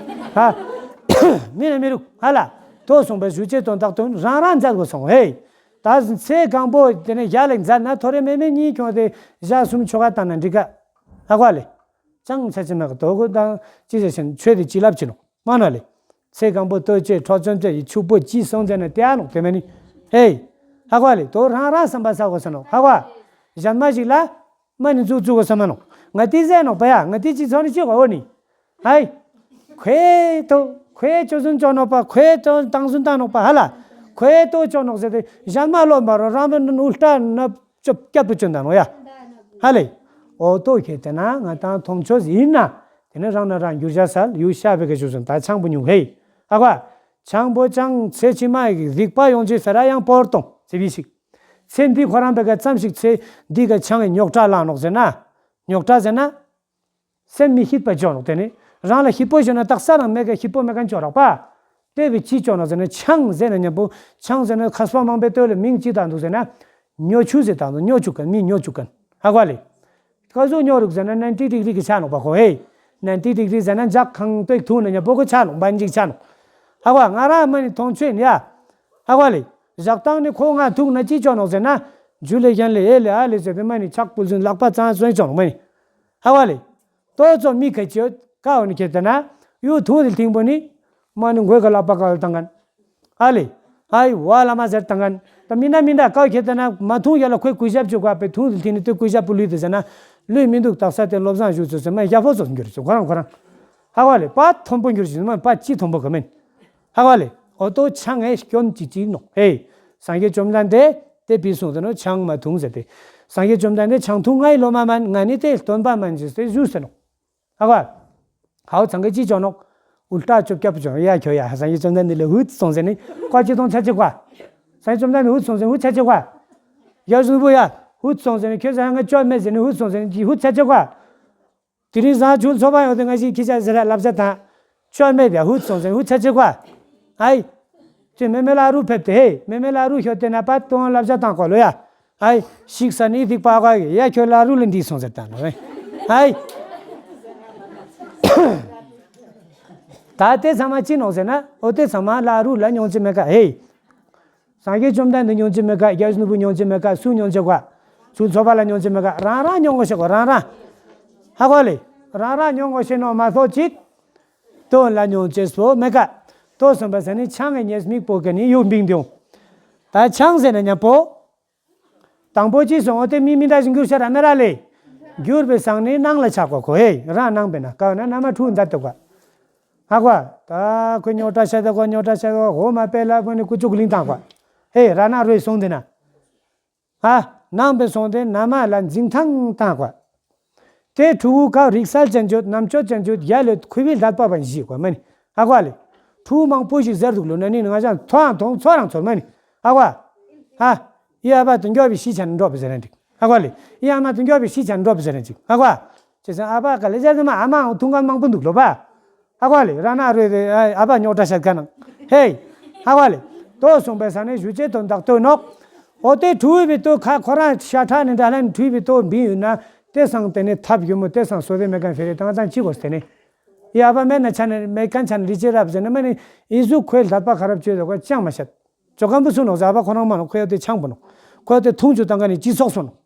ཧ། མིན་ན་མི་རུ་ཧ་ལ། ཏོ་སོང་པའི་ཞུ་ཅེས་དོན་དག་དོན་རང་རང་མཛད་དགོས་སོང་ཧེ། ད་ཚེ་གང་པོ་དེ་ནས་ཞག་ལས་མཛད་ན་ཐོ་རེ་མེ་མེ་གཉིས་ཁྱོང་དེ་ཞག་གསུམ་ཆོ་ག་བཏང་ན་འགྲིག་ག་ཨ་གོ་ལེ། ཅང་ཆ་ཅི་མ་ག་དོ་གོ་དང་ཅི་ཟེར་ཤན་ཆོས་དེ་ཅི་ལབ་ཅི་ནོ། མ་ན་ལེ། ཚེ་གང་པོ་ལྟོས་བཅས་འཕྲོག་བཅོམ་བཅས་ཡི་ཕྱུག་པོ་ཅི་སོང་ཟེར་ན་ཏེ་ཨ་ལོང་དེ་མ་ནི། ཧེ། ཧ་གོ་ལེ་དོ་རང་རང་བསམ་པ་ས་གོ་ས་ནོ་ཧ་གོ། གཞན་མ་ཞིག་ལ། མ་ནི་འཛུགས་བཅུག་གོ་ས་མ་ནོ། ང་ཏི་ཟེར་ནོ་པ་ཡ་ང་ཏི་ཅི་ཚོ་ནི་ཅི་གོ་འོ་ནི། ཧའི། ཁོའི་ཏོ་ཁོའི་ཅོ་སུན་ཅོ་ནོ་པ་ཁོའི་ཏོ་ཏང་སུན་ཏང་ནོ་པ་ཧ་ལ། ཁོའི་ཏོ་ཅོ་ནོ་ཟེར་ཏེ་གཞན་མ་ལོ་མ་རོ་རང་མ་ནི་ཨུལ་ཏྲ་ན་ཅོ་སྐྱབས་པུ་ཅོ་འདང་ནོ་ཡ། ཧ་ལེ། འོ་ཏོ་ཁྱེད་དེ་ན་ང་ཏང་མཐོང་ཆོས་ཡིན་ན། དེ་ནི་རང་ན་རང་འགྱུར་བྱ་སལ་ཡུལ་ཤ་བེ་ག་ཞུ་སོང་ད་ཆང་བུ་ཉུང་ཧེ། ཨ་ག་ཆང་བུ་ཅང་ཚེ་ཕྱི་མ་ཡི་རིག་པ་ཡོང་ཆེད་ཟེར་ར་ཡང་པོར་གཏོང་ཚེ་བི་ཞིག་ཚེ་འདི་ཁོ་རང་བེ་ག་ཙམ་ཞིག་ཚེ་འདི་ག་ཆང་གི་རྙོག་དྲ་ལངས་ནོག་ཟེར་ན། རྙོག་དྲ་ཟེར་ན། སེམས་མི་སྐྱིད་པ་ཅོ་ནོག་དེ་ནི་རང་ལ་སྐྱིད་པོ་ཞོན་ན་དག་ས་རང་མེད་ག་སྐྱིད་པོ་མེད་ག་ཅོ་རོག་པ། དེ་བས་ཅི་ཅོ་ནོག་ཟེར་ན་ཆང་ཟེར་ན་མཉམ་པོ་ཆང་ཟེར་ན་ཁ་སྤ་མང་པོའི་སྟོད་ལ་མིང་ཅི་དང་འདུག་ཟེར་ན། ཉོ་ཆུ་ཟེར་དང་འདུག་ཉོ་ཆུ་གན་མི་ཉོ་ཆུ་གན་ཧ་གོ་ལེ། ཀ་ཟུག་ཉོ་རུག་ཟེར་ན་ནན་ཏི་ཏིག་ཏིག་གི་ཆ་ནོག་པ་ཁོ་ཧེ། ནན་ཏི་ཏིག་ཏིག་ཟེར་ན་འཇག་ཁང་སྟོད་ཐུག་ན་མཉམ་པོ་གི་ཆ་ནོག་པ་འཇིག་ཆ་ནོག་ཧ་གོ་ང་རང་མ་ནི་མཐོང་ཆོས་ཡིན་ཡ། ཧ་གོ་ལེ། བཞག་སྟངས་ནི་ཁོ་ང་ཐུག་ན་ཅི་ཅོ་ནོག་ཟེར་ན། ཇུ་ལེ་ཞན་ལེ་ཨེ་ལེ་ཨ་ལེ་ཟེར་ཏེ་མ་ནི་ཕྱག་ཕུལ་ཚུན་ལག་པ་གཙང་བཟོས་ཅོ་ནོག་མ་ནི། ཧ་གོ་ལེ། ཏོ་ཙོ་མི་ཁ་ཅིག་ཀ་འོ་ནི་ཁྱེད་ལྟ་ན། ཡུ་ཐུང་དེ་ཐིང་པོ་ནི། མ་ནི་མགོའི་ཀ་ལག་པ་ཀ་ལ་བཏང་གན། ཨ་ལེ། ཨའི་ཝ་ལ་མ་ཟེར་བཏང་གན། ད་མི་ན་མི་འདྲ་ཀ་ཁྱེད་ལྟ་ན་མ་ཐུང་ཡ་ལ་ཁོའི་གུས་ཞབས་བྱེད་དགོས་པའི་ཐུང་དེ་ཐིང་ནི་ཏོ་གུས་ཞབས་པོ་ལུས་དེ་ཟེར་ན། ལུས་མི་འདུག་དག་ས་དེ་བློ་བཟང་བཞུགས་ཚོད་ཟེར་མ་ཡ་ཕོ་ཚོ་འགྱུར་ཚོད་ཁོ་རང་ཁོ་རང་། ཧ་གོ་ལེ་པ་མཐོན་པོ་འགྱུར་ཞིག་མ་པ་ཅི་མཐོན་པོ་ག་མིན། ཧ་གོ་ལེ། འོ་ཏོ་ཆང་ངས་སྐྱོན་ཅི་ཅིག་ནོག་ཧེ། སངས་རྒྱས་བཅོམ་ལྡན་འདས་དེ་བི་གསུངས་ཏེ་ནོ་ཆང་མ་འཐུང་ཟེར་ཏེ། སངས་རྒྱས་བཅོམ་ལྡན་འདས་ཆང་འཐུང་ང་ཡི་སློབ་མ་མན་ང་ནི་དེ་སྟོན་པ་མན་ཅི་སྟེ་བཞུགས་ཟེར་ནོག་ཧ་གོ། ཧའོ་ཚང་གི་ཅི་ཅོ་ནོག་ཨུལ་ཏྲ་ཅོབ་ཀྱབ་ཅོ་ཡ་ཁྱོ་ཡ་སངས་རྒྱས་བཅོམ་ལྡན་འདས་ལས་ཧུད་སོང་ཟེར་ནི་ཀ་ཅི་ཐོང་ཆ་ཅི་ཀ་སངས་རྒྱས་བཅོམ་ལྡན་འདས་ཧུད་སོང་ཟེར་ནི་ཧུད་ཆ་ཅི་ཀ་ཡ་ཟུ་བུ་ཡ་ཧུད་སོང་ཟེར་ནི་ཁྱོད་ཟ་ཡ་ང་ཅོ་མེད་ཟེར་ནི་ཧུད་སོང་ཟེར་ནི་ཧུད་ཆ་ཅི་ཀ་དེ་རིང་བཟང་ཆུང་ཚོགས་པ་ཡོང་དུས་ང་ཞིག་ཁྱི་ཆ་ཟེར་ལབ་བྱ་དང་། ཆོ་མེད་དེ་ཧུད་སོང་ཟེར་ཧུད་ཆ་ཆེ་ཀ་ཨའི། ཅེ་མེ་མེ་ལ་རུ་ཕེབས་ཏེ་ཧེ་མེ་མེ་ལ་རུ་ཤོད་དེ་ན་པ་ཏོང་ལབ་བྱ་དང་ཀོ་ལོ་ཡ། ཨའི། ཤིག་ས་ནི་སྡིག་པ་ཀ་ཡ་ཁྱོད་ལ་རུ་ལ་འདི་སོང་ཟེར་དང་ལོ་ཨའི། ད་དེ་ཚང་མ་ཅི་ནོག་ཟེར་ན་འོ་དེ་ཚང་མ་ལ་རུ་ལ་མྱོང་ཅི་མེད་ཀ་ཧེ། སངས་རྒྱས་བཅོམ་ལྡན་འདས་མྱོང་རྒྱུ་མེད་ཀ་རྒྱལ་བའི་ནོར་བུ་མྱོང་རྒྱུ་མེད་ཀ་སུ་མྱོང་རྒྱུ་ཀ་ཚུར་ཚོགས་པ་ལ་མྱོང་རྒྱུ་མེད་ཀ་རང་རང་མྱོང་དགོས་ཤེས་གོ་རང་རང་། ཧ་གོ་ལེ། རང་རང་མྱོང་དགོས་ཤེས་ནོ་མ་གཏོགས་ཅིག་ཏོ་ལ་མྱོང་རྒྱུ་སོ་མེད་ཀ་ཏོ་སོང་པ་ས་ནི་ཆང་གི་ཉེས་དམིགས་པོ་ག་ནི་ཡོད་འབིང་དེའོ། ད་ཆང་ཟེར་ན་མཉམ་པོ། དང་པོ་ཅི་སོང་འོ་དེ་མི་མི་འདྲ་ཞིག་འགྱུར་ཤ་ར་མེ་ར་ལེ། འགྱུར་བའི་སང་ནི་ནང་ལ་ཆགས་གོ་གོ་ཧེ་རང་ནང་པས་ན་ཀ་ན་ན་མ་འཁྲུ་འདར་དུ་ཀ་ཧ་གོ། ད་ཁོས་རྙོག་དྲ་བཤད་དེ་གོ་རྙོག་དྲ་བཤད་དེ་གོ་ཧོ་མ་པེ་ལ་ཁོ་ནི་ཀུ་ཅུག་ལིང་དང་གོ་ཧེ་ར་ན་རོས་སོང་དེ་ན། ཧ། ནང་པའི་སོང་སྟེ་ན་མ་ལ་འཛིན་ཐང་བཏང་དགོས། དེ་ཕྲུ་གུ་ཁ་རིག་གསལ་ཅན་བརྗོད་རྣམ་དཔྱོད་ཅན་བརྗོད་ཡ་ལས་ཁུ་བའི་ལྷད་པ་བ་བཞི་དགོས་མ་ནི་ཧ་གོ་ལེ། ཕྲུ་གུ་མང་པོ་ཞིག་ཟེར་འདུག་ལོ་ན་ནི་ང་ཅག་ཐོ་ཨང་ཐོང་ཚོ་རང་ཚོར་མ་ནི་ཧ་གོ། ཧ། ཡི་ཨ་ཕ་དུ་མགྱོགས་པའི་ཤི་ཆ་ནི་འགྲོ་བའི་ཟེར་ནི་འགྲིག་ཧ་གོ་ལེ། ཡི་ཨ་མ་དུ་མགྱོགས་པའི་ཤི་ཆ་ནི་འགྲོ་བའི་ཟེར་ནི་འགྲིག་ཧ་གོ། ཅེས་སང་ཨ་ཕ་ག་ལེ་ཟེར་དུ་མ་ཨ་མ་འཐུང་ག་མང་པོ་འདུག་ལོ་པ། ཧ་གོ་ལེ་ར་ན་རོས་དེ་ཨ་ཕ་རྙོག་དྲ་བཤད་ཁ་ནང་། ཧེ། ཧ་གོ་ལེ། ཏོ་སོང་པའི་ས་ནས་ཞུ་ཅེས་དོན་དག་ཏོ་ནོག་འོ་དེ་ཕྲུ་གུ་བི་ཏོ་ཁ་ཁོ་རང་ཤ་ཁྲག་ནི་འདྲ་ལན་ཕྲུ་གུ་བི་ཏོ་འབི་ཡོད་ན་དེ་སང་དེ་ནས་ཐབས་ཡོད་མོ་དེ་སང་སོ་དེ་མེ་ཀན་ཕེ་རེ་དང་ཙང་ཅི་གོ་སྟེ་ནས། ཡ་ཨ་ཕ་མེད་ན་ཆ་ནས་མེ་ཀན་ཆ་ནས་རི་ཅེ་རབ་ཟེར་ན་མེ་ནི་ཨི་ཟུ་ཁོའི་ལྷད་པ་ཁ་རབ་བཅོས་དོ་ག་ཅང་མ་ཤད། ཅོ་ཀམ་པོ་སུ་ནོག་ཟ་ཨ་ཕ་ཁོ་རང་མ་ནོག་ཁོའི་དེ་ཆང་པོ་ནོག་ཁོའི་དེ་འཐུང་ཆུ་དང་ག་ནས་ཅི་ཚོགས་སོ་ནོག་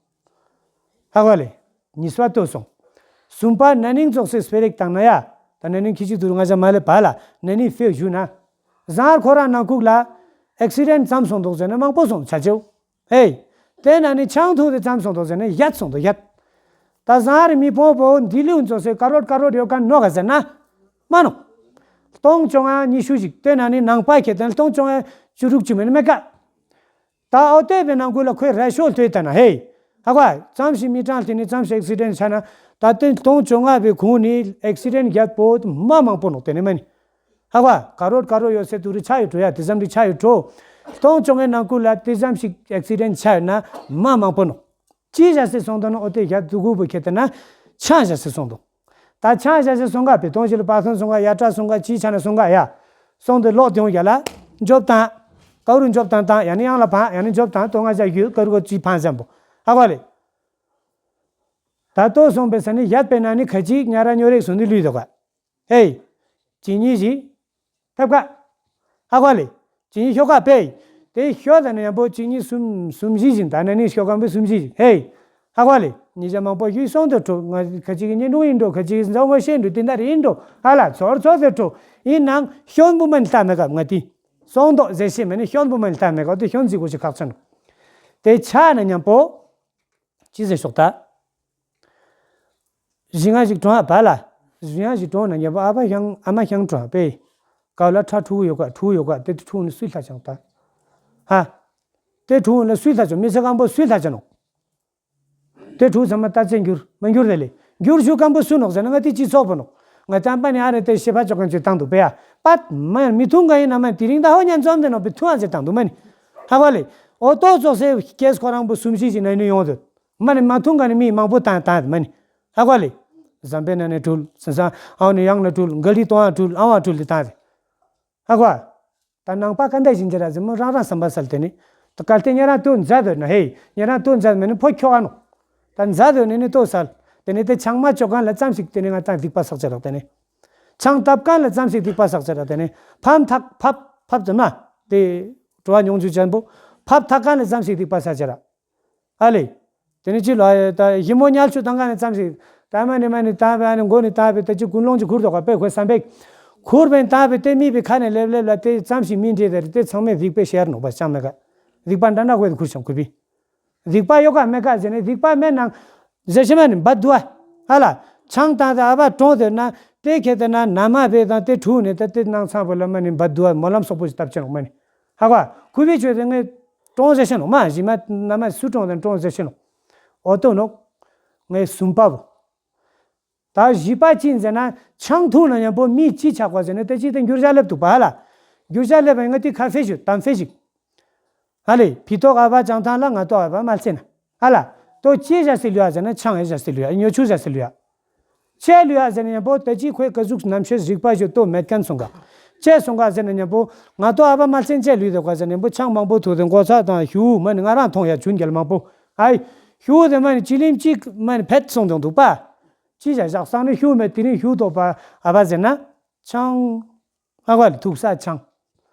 ཧ་གོ་ལེ། གཉིས་པ་ལྟོས་སོང་། གསུམ་པ་ན་ནིང་ཙོགས་སེ་སྤེ་རིག་བཏང་ན་ཡ། ད་ན་ནིང་ཁྱི་གཅིག་དུ་རུ་ང་ཅག་མ་ལེ་བ་ལ་ན་ནིང་ཕེ་ཞུ་ན། ཟངས་ཁོ་རང་ནང་ཁུག་ལ་ཨེག་སི་ཌེན་ཙམ་སོང་འདུག་ཟེར་ན་མང་པོ་སོང་ཆ་ཆེའུ། ཧེ། དེ་ན་ནི་ཆང་འཐུང་དེ་ཙམ་སོང་འདུག་ཟེར་ན་ཡད་སོང་འདུག་ཡད། ད་ཟངས་རི་མི་ཕོང་པོ་འདི་ལིའུ་ཙོགས་སེ་ཀ་རོད་ཀ་རོད་ཡོད་ཀ་ནོ་ག་ཟེར་ན། མ་ནོ། སྟོང་བཅོ་ལྔ་ཉི་ཤུ་ཞིག་དེ་ན་ནི་ནང་པ་ཁྱེད་དེ་སྟོང་བཅོ་ལྔ་བཅུ་དྲུག་བཅུ་མེད་ནི་མེད་ཀ། ད་ཨོ་ཏེ་བའི་ནང་ཁུལ་ལ་ཁོའི་ར་ཤོ་ལྟོས་ད་ན་ཧེ། ཧ་གོ། ཙམ་ཞིག་མི་གྲངས་དེ་ནི་ཙམ་ཞིག་ཨེག་སི་ཌེན་ཆ་ན། ད་ལྟའི་སྟོང་བཅོ་ལྔ་པའི་གུང་ནི་ཨེག་སི་ཌེན་རྒྱབ་པོ་མ་མང་པོ་ནོག་དེ་ནི་མ་ནི། ཧ་གོ། ཀ་རོད་ཀ་རོད་ཡོད་སེ་དུ་རི་ཆ་ཡོད་འགྲོ་ཡ་དེ་ཙམ་རི་ཆ་ཡོད་འགྲོ། སྟོང་བཅོ་ལྔའི་ནང་ཁུལ་ལ་དེ་ཙམ་ཞིག་ཨེག་སི་ཌེན་ཆ་ཡོད་ན་མ་མང་པོ་ནོག་ཅི་བྱ་སེ་སོང་དོ་ན་ཨོ་ཏེ་རྒྱབ་དུ་གུ་བུ་ཁྱེད་དེ་ན་ཆང་བྱ་སེ་སོང་དོ། ད་ཆང་བཞག་ཅེས་སོང་ག་པའི་གཏོང་ཞིག་ལ་པ་སོང་སོང་ག་ཡ་བྲག་སོང་ག་ཅི་ཆ་ན་སོང་ག་ཡ། སོང་དུ་ལོག་དེ་ཡོང་ཡ་ལ། འཇོབ་དང་། ཀ་རུ་འཇོབ་དང་དང་ཡ་ནི་ཡང་ལ་བང་ཡ་ནི་འཇོབ་དང་དོ་ང་བཞག་རྒྱུ་ཀ་རུ་གོ་ཅི་ཕང་ཟམ་པོ། ཧ་གོ་ལེ། ད་ལྟོ་སོང་པའི་ས་ནི་ཡད་པའི་ན་ནི་ཁ་ཅིག་ཉ་ར་ཉོ་རེ་སོང་ནི་ལུས་དོ་ག་ཧེ། ཅི་ཉི་ཞི། ཐབ་ཀ་ཧ་གོ་ལེ། ཅི་ཉི་ཤོ་ཀ་པེ། དེ་ཤོ་ད་ནི་ཡང་པོ་ཅི་ཉི་གསུམ་གསུམ་བཞི་བཞིན་ད་ནི་ནི་ཤོ་ཀ་པེ་གསུམ་བཞི་བཞིན་ཧེ། ཧ་གོ་ལེ། ཉི་ཤ་མང་པོ་ཡུལ་སོང་དུ་འགྲོ་ང་ཁ་ཅིག་གི་ཉི་འགྲོ་ཡིན་འགྲོ་ཁ་ཅིག་གི་འཛམ་བུ་ཤེས་འགྲོ་དེ་འདྲ་ཡིན་འགྲོ་ཧ་ལ་ཚོར་ཚོར་དུ་འགྲོ་ཡིན་ནང་ཤོན་པོ་མ་ནི་ལྟ་མེད་ག་ང་དེ། སོང་དོ་ཟེར་ཤེས་མ་ནི་ཤོན་པོ་མ་ནི་ལྟ་མེད་ག་དེ་ཤོན་ཟིག་གོ་ཞིག་ཁག་ཆེན་འགྲོ། དེ་ཆ་ན་མཉམ་པོ། ཅི་ཟེར་ཤོག་ད། བཞི་ལྔ་ཞིག་གྲོངས་ཨ་བ་ལ། བཞི་ལྔ་ཞིག་གྲོངས་ན་ཉེ་པོ་ཨ་ཕ་ཤང་ཨ་མ་ཤང་གྲོངས་ཨ་པེ། ག་ལ་ཁྲ་ཕྲུ་གུ་ཡོད་ག་ཕྲུ་གུ་ཡོད་ག་དེ་ཕྲུ་གུ་ནི་སུས་ལྷ་ཆང་ད། ཧ། དེ་ཕྲུ་གུ་ལ་སུས་ལྷ་ཆང་མི་ཚེ་གང་པོ་སུས་ལྷ་ཆང་ནོག་དེ་ཕྲུ་གུ་ཚང་མ་ལྟ་ཚེ་འགྱུར་མ་འགྱུར་དེ་ལས་འགྱུར་ཞུ་གང་པོ་སུ་ནོག་ཟེར་ན་ང་དེ་ཅི་ཚོགས་པོ་ནོག་ང་ཙམ་པ་ནི་ཨ་རེ་དེ་ཤེས་པ་ཅོག་གན་ཆུ་བཏང་འདུག་པེ་ཡ། པད་མ་མི་ཐུང་ག་ཡིན་ན་མ་དེ་རིང་ད་ཧོ་ཉན་ཙོམ་དེ་ནོག་པེ་ཐུང་ཨ་ཟེར་བཏང་འདུག་མ་ནི། ཧ་གོ་ལེ། ཨོ་ཏོ་ཙོགས་སེ་ཀེས་ཁོ་རང་པོ་སུམ་ཤི་ཞིག་ན་ནི་ཡོང་དུ། མ་ནི་མ་ཐུང་ག་ནི་མི་མང་པོ་བཏང་བཏང་མ་ནི། ཧ་གོ་ལེ། ཟམ་པའི་ནང་ནས་འཁྲུལ་སེམས་སང་ཨའོ་ནི་ཡང་ལ་འཁྲུལ་ག་ལི་ཏོང་ཨ་འཁྲུལ་ཨའོ་ཨ་འཁྲུལ་ལི་བཏང་རེ། ཧ་གོ། ད་ནང་པ་ག་འདྲ་ཞིག་འཇལ་ར་ཟེར་མོ་རང་རང་བསམ་པ་སལ་དེ་ནི། ད་གལ་ཏེ་ཉེ་རང་ཏོ་མཛད་འདོད་ན་ཧེ་ཉེ་རང་ཏོ་མཛད་མེད་ནི་ཕོ་ཁྱོ་ག་ནོ། ད་མཛད་འདོད་ནི་ནི་ཏོ་སལ། དེ་ནི་དེ་ཆང་མ་ཅོ་གང་ལ་ཙམ་ཞིག་དེ་ནི་ང་ཏང་སྡིག་པ་བསགས་ཅེ་རག་དེ་ནི། ཆང་བཏབ་གང་ལ་ཙམ་ཞིག་སྡིག་པ་བསགས་ཅེ་རག་དེ་ནི། ཕམ་ཐག་ཕབ་ཕབ་ཙམ་མ། དེ། འགྲོ་བ་མྱོང་བྱེད་ཅན་པོ། ཕབ་ཐག་གང་ལ་ཙམ་ཞིག་སྡིག་པ་བསགས་ཅེ་རག་ཨ་ལེ། དེ་ནི་ཅི་ལ་ཡ་ད་ཞི་མོ་ཉལ་ཆུ་དང་ག་ནས་ཙམ་ཞིག་ད་མ་ནི་མ་ནི་ད་བས་ཨ་ནི་མགོ་ནི་ད་བས་ད་ཅི་ཀུན་སློང་ཅི་ཁུར་དོ་ག་པེ་ཁོས་བསམ་པེ། ཁུར་བས་ད་བས་དེ་མི་བས་ཁ་ནས་ལེབ་ལེབ་ལ་དེ་ཙམ་ཞིག་མི་འདྲེ་དེ་དེ་ཚང་མས་རིག་པའི་ཤེར་ནོག་པ་ཅང་མེད་ག་རིག་པ་འདྲ་འདྲ་ཁོས་ཁུར་ཤང་ཁུ་བི། རིག་པ་ཡོད་ག་མེད་ག་ཟེར་ནས་རིག་པ་མེད་ན། ཟེར་ཤེ་མ་ནི་འབད་དུ་ཨ། ཨ་ལ། ཆང་དང་དེ་ཨ་བ་གྲོང་དེ་ན་དེ་ཁེ་དེ་ན་ན་མ་བས་དང་དེ་ཕྲུ་ནས་ད་དེ་ནང་ཚང་པོ་ལ་མ་ནི་འབད་དུ་ཨ་མོ་ལམ་སོག་པོ་ཞིག་བཏབ་ཆེ་ནོག་མ་ནི། ཧ་གོ། ཁུ་བི་ཆོས་དེ་ངས་གྲོང་ཟེར་ཤེ་ནོག་མ་ཞི་མ་ན་མ་སུ་གྲོང་དེ་གྲོང་ཟེར་ཤེ་ནོག་ཨོ་ཏོ་ནོག་ངས་གསུམ་པ་བོ། ད་བཞི་པ་ཅི་ཟེར་ན་ཆང་འཐུང་ན་མཉམ་པོ་མི་ཅི་ཆགས་པ་ཟེར་ན་དེ་ཅི་དེ་འགྱུར་བྱ་སླེབས་འདུག་པ་ཧ་ལ། འགྱུར་བྱ་སླེབས་པ་ང་དེ་ཁ་ཧྥེ་ཞིག་དམ་ཧྥེ་ཞིག་ཧ་ལེ་ཕི་ཏོག་ཨ་བ་ཅང་ཐང་ལ་ང་ཏོག་ཨ་བ་མ་ལྩེ་ན། ཧ་ལ། ཏོ་ཅི་བྱ་སི་ལུ་ཡ་ཟེར་ན་ཆང་ཨེ་བྱ་སི་ལུ་ཡ་ཉོ་ཆུ་བྱ་སི་ལུ་ཡ། ཅེ་ལུ་ཡ་ཟེར་ན་མཉམ་པོ་དེ་ཅི་ཁོའི་ཀ་ཟུག་རྣམ་ཤེས་རིག་པ་ཞིག་ཏོ་མེད་མཁན་སོང་ག་ཅེ་སོང་ག་ཟེར་ན་མཉམ་པོ་ང་ཏོག་ཨ་བ་མ་ལྩེ་ཅེ་ལུ་ཡ་དོ་ག་ཟེར་ན་མཉམ་པོ་ཆང་མང་པོ་ཐུག་དེ་མགོ་ཚ་དང་ཞུ་མ་ནི་ང་རང་མཐོང་ཡ་ཆུན་རྒྱལ་མང་པོ། ཨའི། ཞུ་དེ་མ་ནི་ཅི་ལིམ་ཅིག་མ་ནི་ཕེད་སོང་དང་འདུག་པ། ཅི་བྱ་བཞག་སང་ནི་ཞུ་མེད་དེ་རིང་ཞུ་ཐོག་པ་ཨ་བ་ཟེར་ན། ཆང་། ཨ་བ་ལ་ཐུག་ས་ཆང་།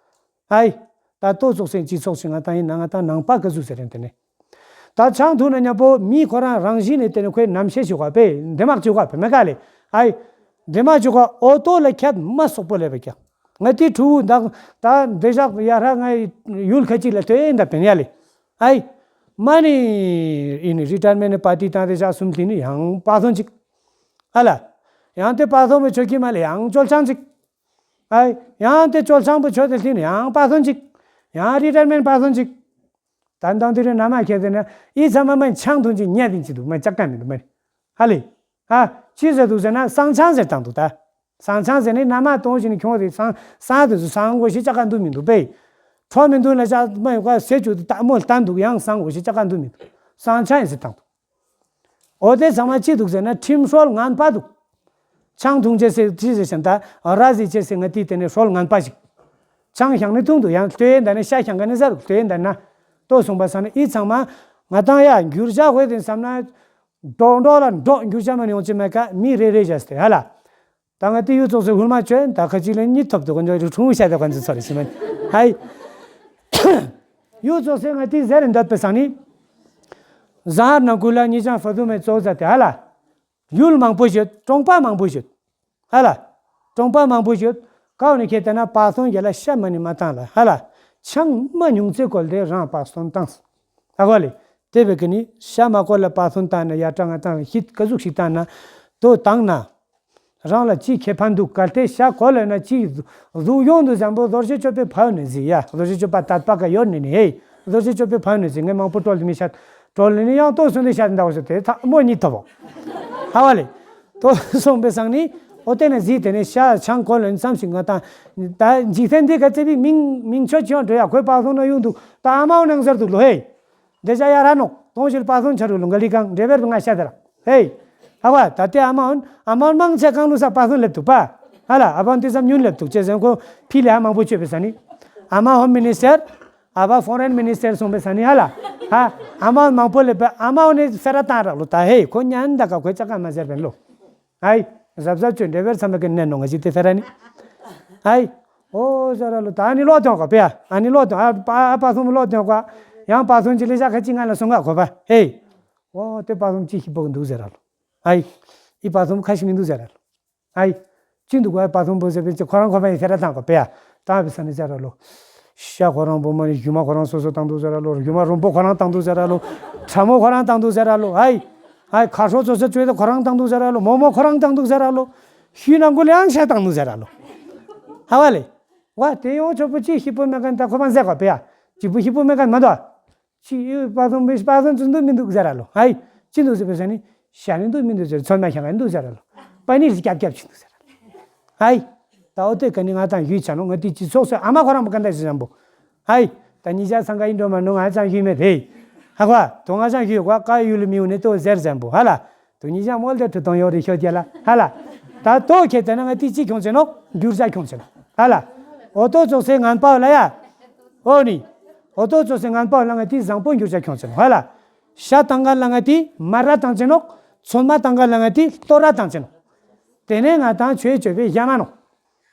ཨའི། ད་ལྟོ་ཚོགས་སེང་ཅི་ཚོགས་ཤིང་ང་ཏང་ཡིན་ན་ང་ཏང་ནང་པ་ག་ཟུག་ཟེར་རན་དེ་ནི། ད་ཆང་འཐུང་ན་མཉམ་པོ་མི་ཁོ་རང་རང་བཞིན་ནས་དེ་ནི་ཁོའི་རྣམ་ཤེས་ཞུ་ག་པེ་འདི་མག་ཅུ་ག་པེ་མེ་ག་ལེ། ཨའི། འདི་མག་ཅུ་ག་ཨོ་ཏོ་ལ་ཁྱད་མ་སོག་པོ་ལེ་བེ་ཀྱ། ང་ཏི་ཕྲུ་གུ་ད་ད་འདི་ཞག་ཡ་ར་ང་ཡུལ་ཁ་ཅིག་ལ་ཐོས་ཡིན་ད་པེ་ཡ་ལེ། ཨའི། མ་ནི། ཨི་ནི་རི་ཊ་ཡར་མེན་ཊི་པར་ཊི་དང་དེ་ཞག་གསུམ་ལྷིན་ནི་ཡང་པ་ཐོན་ཅིག་ཨ་ལ། ཡང་དེ་པ་ཐོན་པོ་ཆོ་ཁྱི་མ་ལེ་ཡང་ཅོལ་ཆང་ཅིག་ཨའི། ཡང་དེ་ཅོལ་ཆང་པོ་ཆོ་དེ་ལྷིན་ནི་ཡང་པ་ཐོན་ཅིག་ཡང་རི་ཊ་ཡར་མེན་ཊི་པ་ཐོན་ཅིག་ད་མདང་དེ་རིང་ན་མ་ཁྱེར་ཏེ་ན་ཨི་ཚང་མ་མ་ཆང་འཐུང་ཅིག་ཉལ་དེ་ཅི་འདུག་མ་ཅག་ག་མི་འདུག་མ་ཧ་ལེ། ཨ། ཅི་ཟེར་འདུག་ཟེར་ན་བསང་ཆང་ཟེར་བཏང་འདུག་ད། བསང་ཆང་ཟེར་ནི་ན་མ་གཏོང་བཞིན་ཁྱོང་དེ་བསང་བསང་དེ་ཚོ་བསང་དགོས་ཤེས་ཅག་ག་འདུག་མི་འདུག་པས། ཁྲོ་མི་འདུག་ན་ཅག་མ་ཡོང་ག་ཟེར་བཅུག་དེ་ད་མོ་ལྟ་འདུག་ཡང་བསང་དགོས་ཤེས་ཅག་ག་འདུག་མི་འདུག་བསང་ཆང་ཡིན་ཟེར་བཏང་འདུག་འོ་དེ་ཚང་མ་ཅི་འདུག་ཟེར་ན་ཁྲིམས་སྲོལ་ངན་པ་འདུག་ཆང་འཐུང་བྱེད་ཟེར་ཅི་ཟེར་བཞིན་ད་ར་ཟི་བྱེད་ཟེར་ང་དེའི་དེ་ནས་སྲོལ་ངན་པ་ཞིག་ཆང་བཞག་ནས་འཐུང་འདུག་ཡང་ལྟོས་ཡན་ད་ནས་ཤ་བཞག་ག་ནས་ཟ་རུ་ལྟོས་ཡན་ད་ན་ལྟོས་སོང་པ་ས་ནས་ཨི་ཚང་མ་ང་དང་ཡ་འགྱུར་བྱ་དགོས་དེ་བསམ་ན་འགྲོག་འགྲོག་ལ་འགྲོག་འགྱུར་བྱ་མ་ཡོང་ཅི་མེད་ཀ་མི་རེ་རེ་བཞག་སྟེ་ཧ་ལ། ད་ང་དེ་ཡུལ་ཚོགས་སའི་ཧུར་མ་བཅོས་ད་ཁ་ཅིག་ལ་གཉིད་ཐོབ་དུ་ཀུན་འཇོག་རི་ཁྲུང་བཤད་དེ་ཁོ་ཚོ་ཚོར་ཞི་མ་ཧའི། ཡུལ་ཚོགས་སའི་ང་དེ་ཟེར་འདོད་པའི་སང་ནི། ཟ་ཧར་ནང་ཁུལ་ལ་ཉི་ཅང་ཧྥ་དུ་མའི་ཚོགས་ཟ་དེ་ཧ་ལ། ཡུལ་མང་པོ་ཡོད། གྲོང་པ་མང་པོ་ཡོད། ཧ་ལ། གྲོང་པ་མང་པོ་ཡོད། ཀའོ་ནི་ཁྱེད་ལྟ་ན་པ་སོན་རྒྱ་ལ་ཤ་མ་ནི་མ་བཏང་ལ་ཧ་ལ། ཆང་མ་ཉུང་ཚེ་གོལ་དེ་རང་པ་སོན་བཏང་། ཧ་གོ་ལེ། དེ་བས་ཀི་ནི་ཤ་མ་གོལ་ལ་པ་སོན་བཏང་ན་ཡ་གྲང་ང་བཏང་ལ་ཤིད་ཀ་ཟུག་ཤིག་བཏང་ན། དོ་བཏང་ན། རང་ལ་ཅི་ཁེ་ཕན་འདུག་གལ་ཏེ་ཤ་གོལ་ལ་ན་ཅི་གཟུགས་ཡོང་དུ་བཟང་པོ་རྡོ་རྗེ་གཅོད་པའི་ཕ་ཡོད་ནི་ཟི་ཡ་རྡོ་རྗེ་གཅོད་པ་དད་པ་ཀ་ཡོད་ནི་ནི་ཧེ། རྡོ་རྗེ་གཅོད་པའི་ཕ་ཡོད་ནི་ཟི་ངས་མང་པོ་བཀྲོལ་དུ་མི་ཤ། བཀྲོལ་ནི་ནི་ཡང་ལྟོས་སོང་དེ་ཤ་འདའ་བ་ཤ་དེ་ཐ་མོ་གཉིད་ཐོབ་བོ། ཧ་བ་ལེ། ལྟོས་སོང་པའི་སང་ནི། ཨོ་དེ་ནས་ཟི་དེ་ནས་ཤ་ཆང་གོལ་ལ་ནི་ཙམ་ཞིག་ང་དང་། ད་འཇིག་རྟེན་འདི་ག་ཚེ་བི་མིང་མིང་ཆོས་ཆེ་བ་འགྲོ་ཡ་ཁོའི་པ་སོང་ན་ཡོང་འདུག་ད་ཨ་མའོ་ནང་ཟེར་འདུག་ལོ་ཧེ། འདི་ཅག་ཡ་ར་ནོག་གཏོང་ཞིག་པ་སོང་ཆ་རུ་ལུང་ག་ལི་གང་འདྲེ་བེར་ང་ཤ་དེ་ར། ཧེ། ཧ་བ་ད་ལྟའི་ཨ་མ་འོན་ཨ་མ་འོན་མང་ཆེ་གང་ལུགས་ས་པ་སོང་སླེབས་འདུག་པ། ཧ་ལ་ཨ་ཕ་འོན་དེ་ཙམ་ཉུན་སླེབས་འདུག་ཅེས་ཟེར་ཁོ་ཕི་ལ་ཧ་མང་པོ་བཅོས་པའི་ས་ནི། ཨ་མ་ཧོམ་མི་ནི་སི་ཊར། ཨ་ཕ་ཧྥོ་རེན་མི་ནི་སི་ཊར་སོང་པའི་ས་ནི་ཧ་ལ། ཧ། ཨ་མ་འོན་མང་པོ་སླེབས་པ་ཨ་མ་འོན་ནི་ཕེ་ར་བཏང་རག་ལོ་ད་ཧེ་ཁོ་ཉན་ད་ག་ཁོའི་ཅག་ག་མ་ཟེར་བན་ལོ། ཨའི། གཟབ་གཟབ་བྱོས་འདྲེ་བེར་ཚང་མ་གི་ནས་ནོ་ང་ཞིག་དེ་ཕེ་ར་ནི། ཨའི། ཨོ་ཟེར་ར་ལོ་ད་ཨ་ནི་ལོག་དོན་ག་པེ་ཡ་ཨ་ནི་ལོག་དོན་ཨ་ཨ་པ་སོང་ལོག་དོན་ག་ཡང་པ་སོང་ཅི་ལེ་ཤ་ཁ་ཅི་ང་ལ་སོང་ག་གོ་པ་ཧེ། ཨོ་དེ་པ་སོང་ཅི་ཤི་པོ་གི་འདུག་ཟེར་ར་ལོ། ཨའི། ཨི་པ་སོང་ཁ་ཤི་མི་འདུག་ཟེར་ར་ལོ། ཨའི། ཅི་འདུག་ག་པ་སོང་པོ་ཟེར་པའི་ཅི་ཁོ་རང་ཁོ་པ་ཡི་ཕེ་ར་བཏང་ག་པེ་ཡ་བཏང་པའི་ས་ནི་ཟེར་ར་ལོ། ཤ་ཁོ་རང་པོ་མ་ནི་རྒྱུ་མ་ཁོ་རང་སོ་སོ་བཏང་འདུག་ཟེར་ར་ལོ། རྒྱུ་མ་རོང་པོ་ཁོ་རང་བཏང་འདུག་ཟེར་ར་ལོ། ཁྲ་མོ་ཁོ་རང་བཏང་འདུག་ཟེར་ར་ལོ། ཨའི། ཨའི་ཁ་ཧྲོ་ཚོ་ཚོ་བཅོས་ཏེ་ཁོ་རང་བཏང་འདུག་ཟེར་ར་ལོ། མོ་མོ་ཁོ་རང་བཏང་འདུག་ཟེར་ར་ལོ། ཤུལ་ནང་ཁུལ་ཡང་ཤ་བཏང་འདུག་ཟེར་ར་ལོ། ཧ་བ་ལེ། ཝ་དེ་ཡོང་ཆོག་པོ་ཅི་ཤི་པོ་མེ་གན་ད་ཁོ་མ་ཟེར་ག་པེ་ཡ། ཅི་པོ་ཤི་པོ་མེ་གན་མ་དོ། ཅི་ཡོད་པ་སོང་མི་པ་སོང་ཚུན་འདུག་མི་འདུག་ཟེར་ར་ལོ། ཨའི། ཅི་འདུག་ཟེར་པེ་ས་ནི། ཤ་ནི་འདུག་མི་འདུག་ཟེར་ཚོད་མ་ཤ་ག་འདུག་ཟེར་ར་ལོ། པ་ནི་རི་སྐྱབ་སྐྱབ་ཅི་འདུག་ཟེར་ར་ལོ། ཨའི། ད་འོ་དེ་ག་ནི་ང་དང་ཡུལ་ཆ་ནོ་ང་དེ་ཅི་ཚོགས་སོ་ཨ་མ་ཁོ་རང་པོ་ག་འདྲ་ཞིག་བཟང་པོ། ཧའི། ད་ཉི་ཤ་སང་ག་ཡིན་འགྲོ་མ་ནོ་ང་ཅང་ཞུས་མེད་དེ། ཧ་གོ། དོ་ང་ཅང་ཞུས་གོ་ཀ་ཡུལ་མི་ཡུལ་ནས་ལྟོ་ཟེར་བཟང་པོ་ཧ་ལ། དོ་ཉི་ཤ་མོལ་དེ་ཁྲུ་དང་ཡོ་རི་ཤོ་རྒྱ་ལ་ཧ་ལ། ད་ལྟོ་ཁྱེད་དེ་ན་ང་དེ་ཅི་ཁྱོང་ཆེ་ནོ་འགྱུར་བྱ་ཁྱོང་ཆེ་ནོ་ཧ་ལ། འོ་ཏོ་ཚོགས་སེ་ངན་པའོ་ལ་ཡ། འོ་ནི། འོ་ཏོ་ཚོགས་སེ་ངན་པའོ་ལ་ང་དེ་བཟང་པོ་འགྱུར་བྱ་ཁྱོང་ཆེ་ནོ་ཧ་ལ། ཤ་བཏང་ག་ལ་ང་དེ་མ་ར་བཏང་ཆེ་ནོ། ཚོད་མ་བཏང་ག་ལ་ང་དེ་ལྟོ་ར་བཏང་ཆེ་ནོ། དེ་ནས་ང་དང་ཆོས་སྤྱོད་པའི་ཞྭ་མ་ནོ།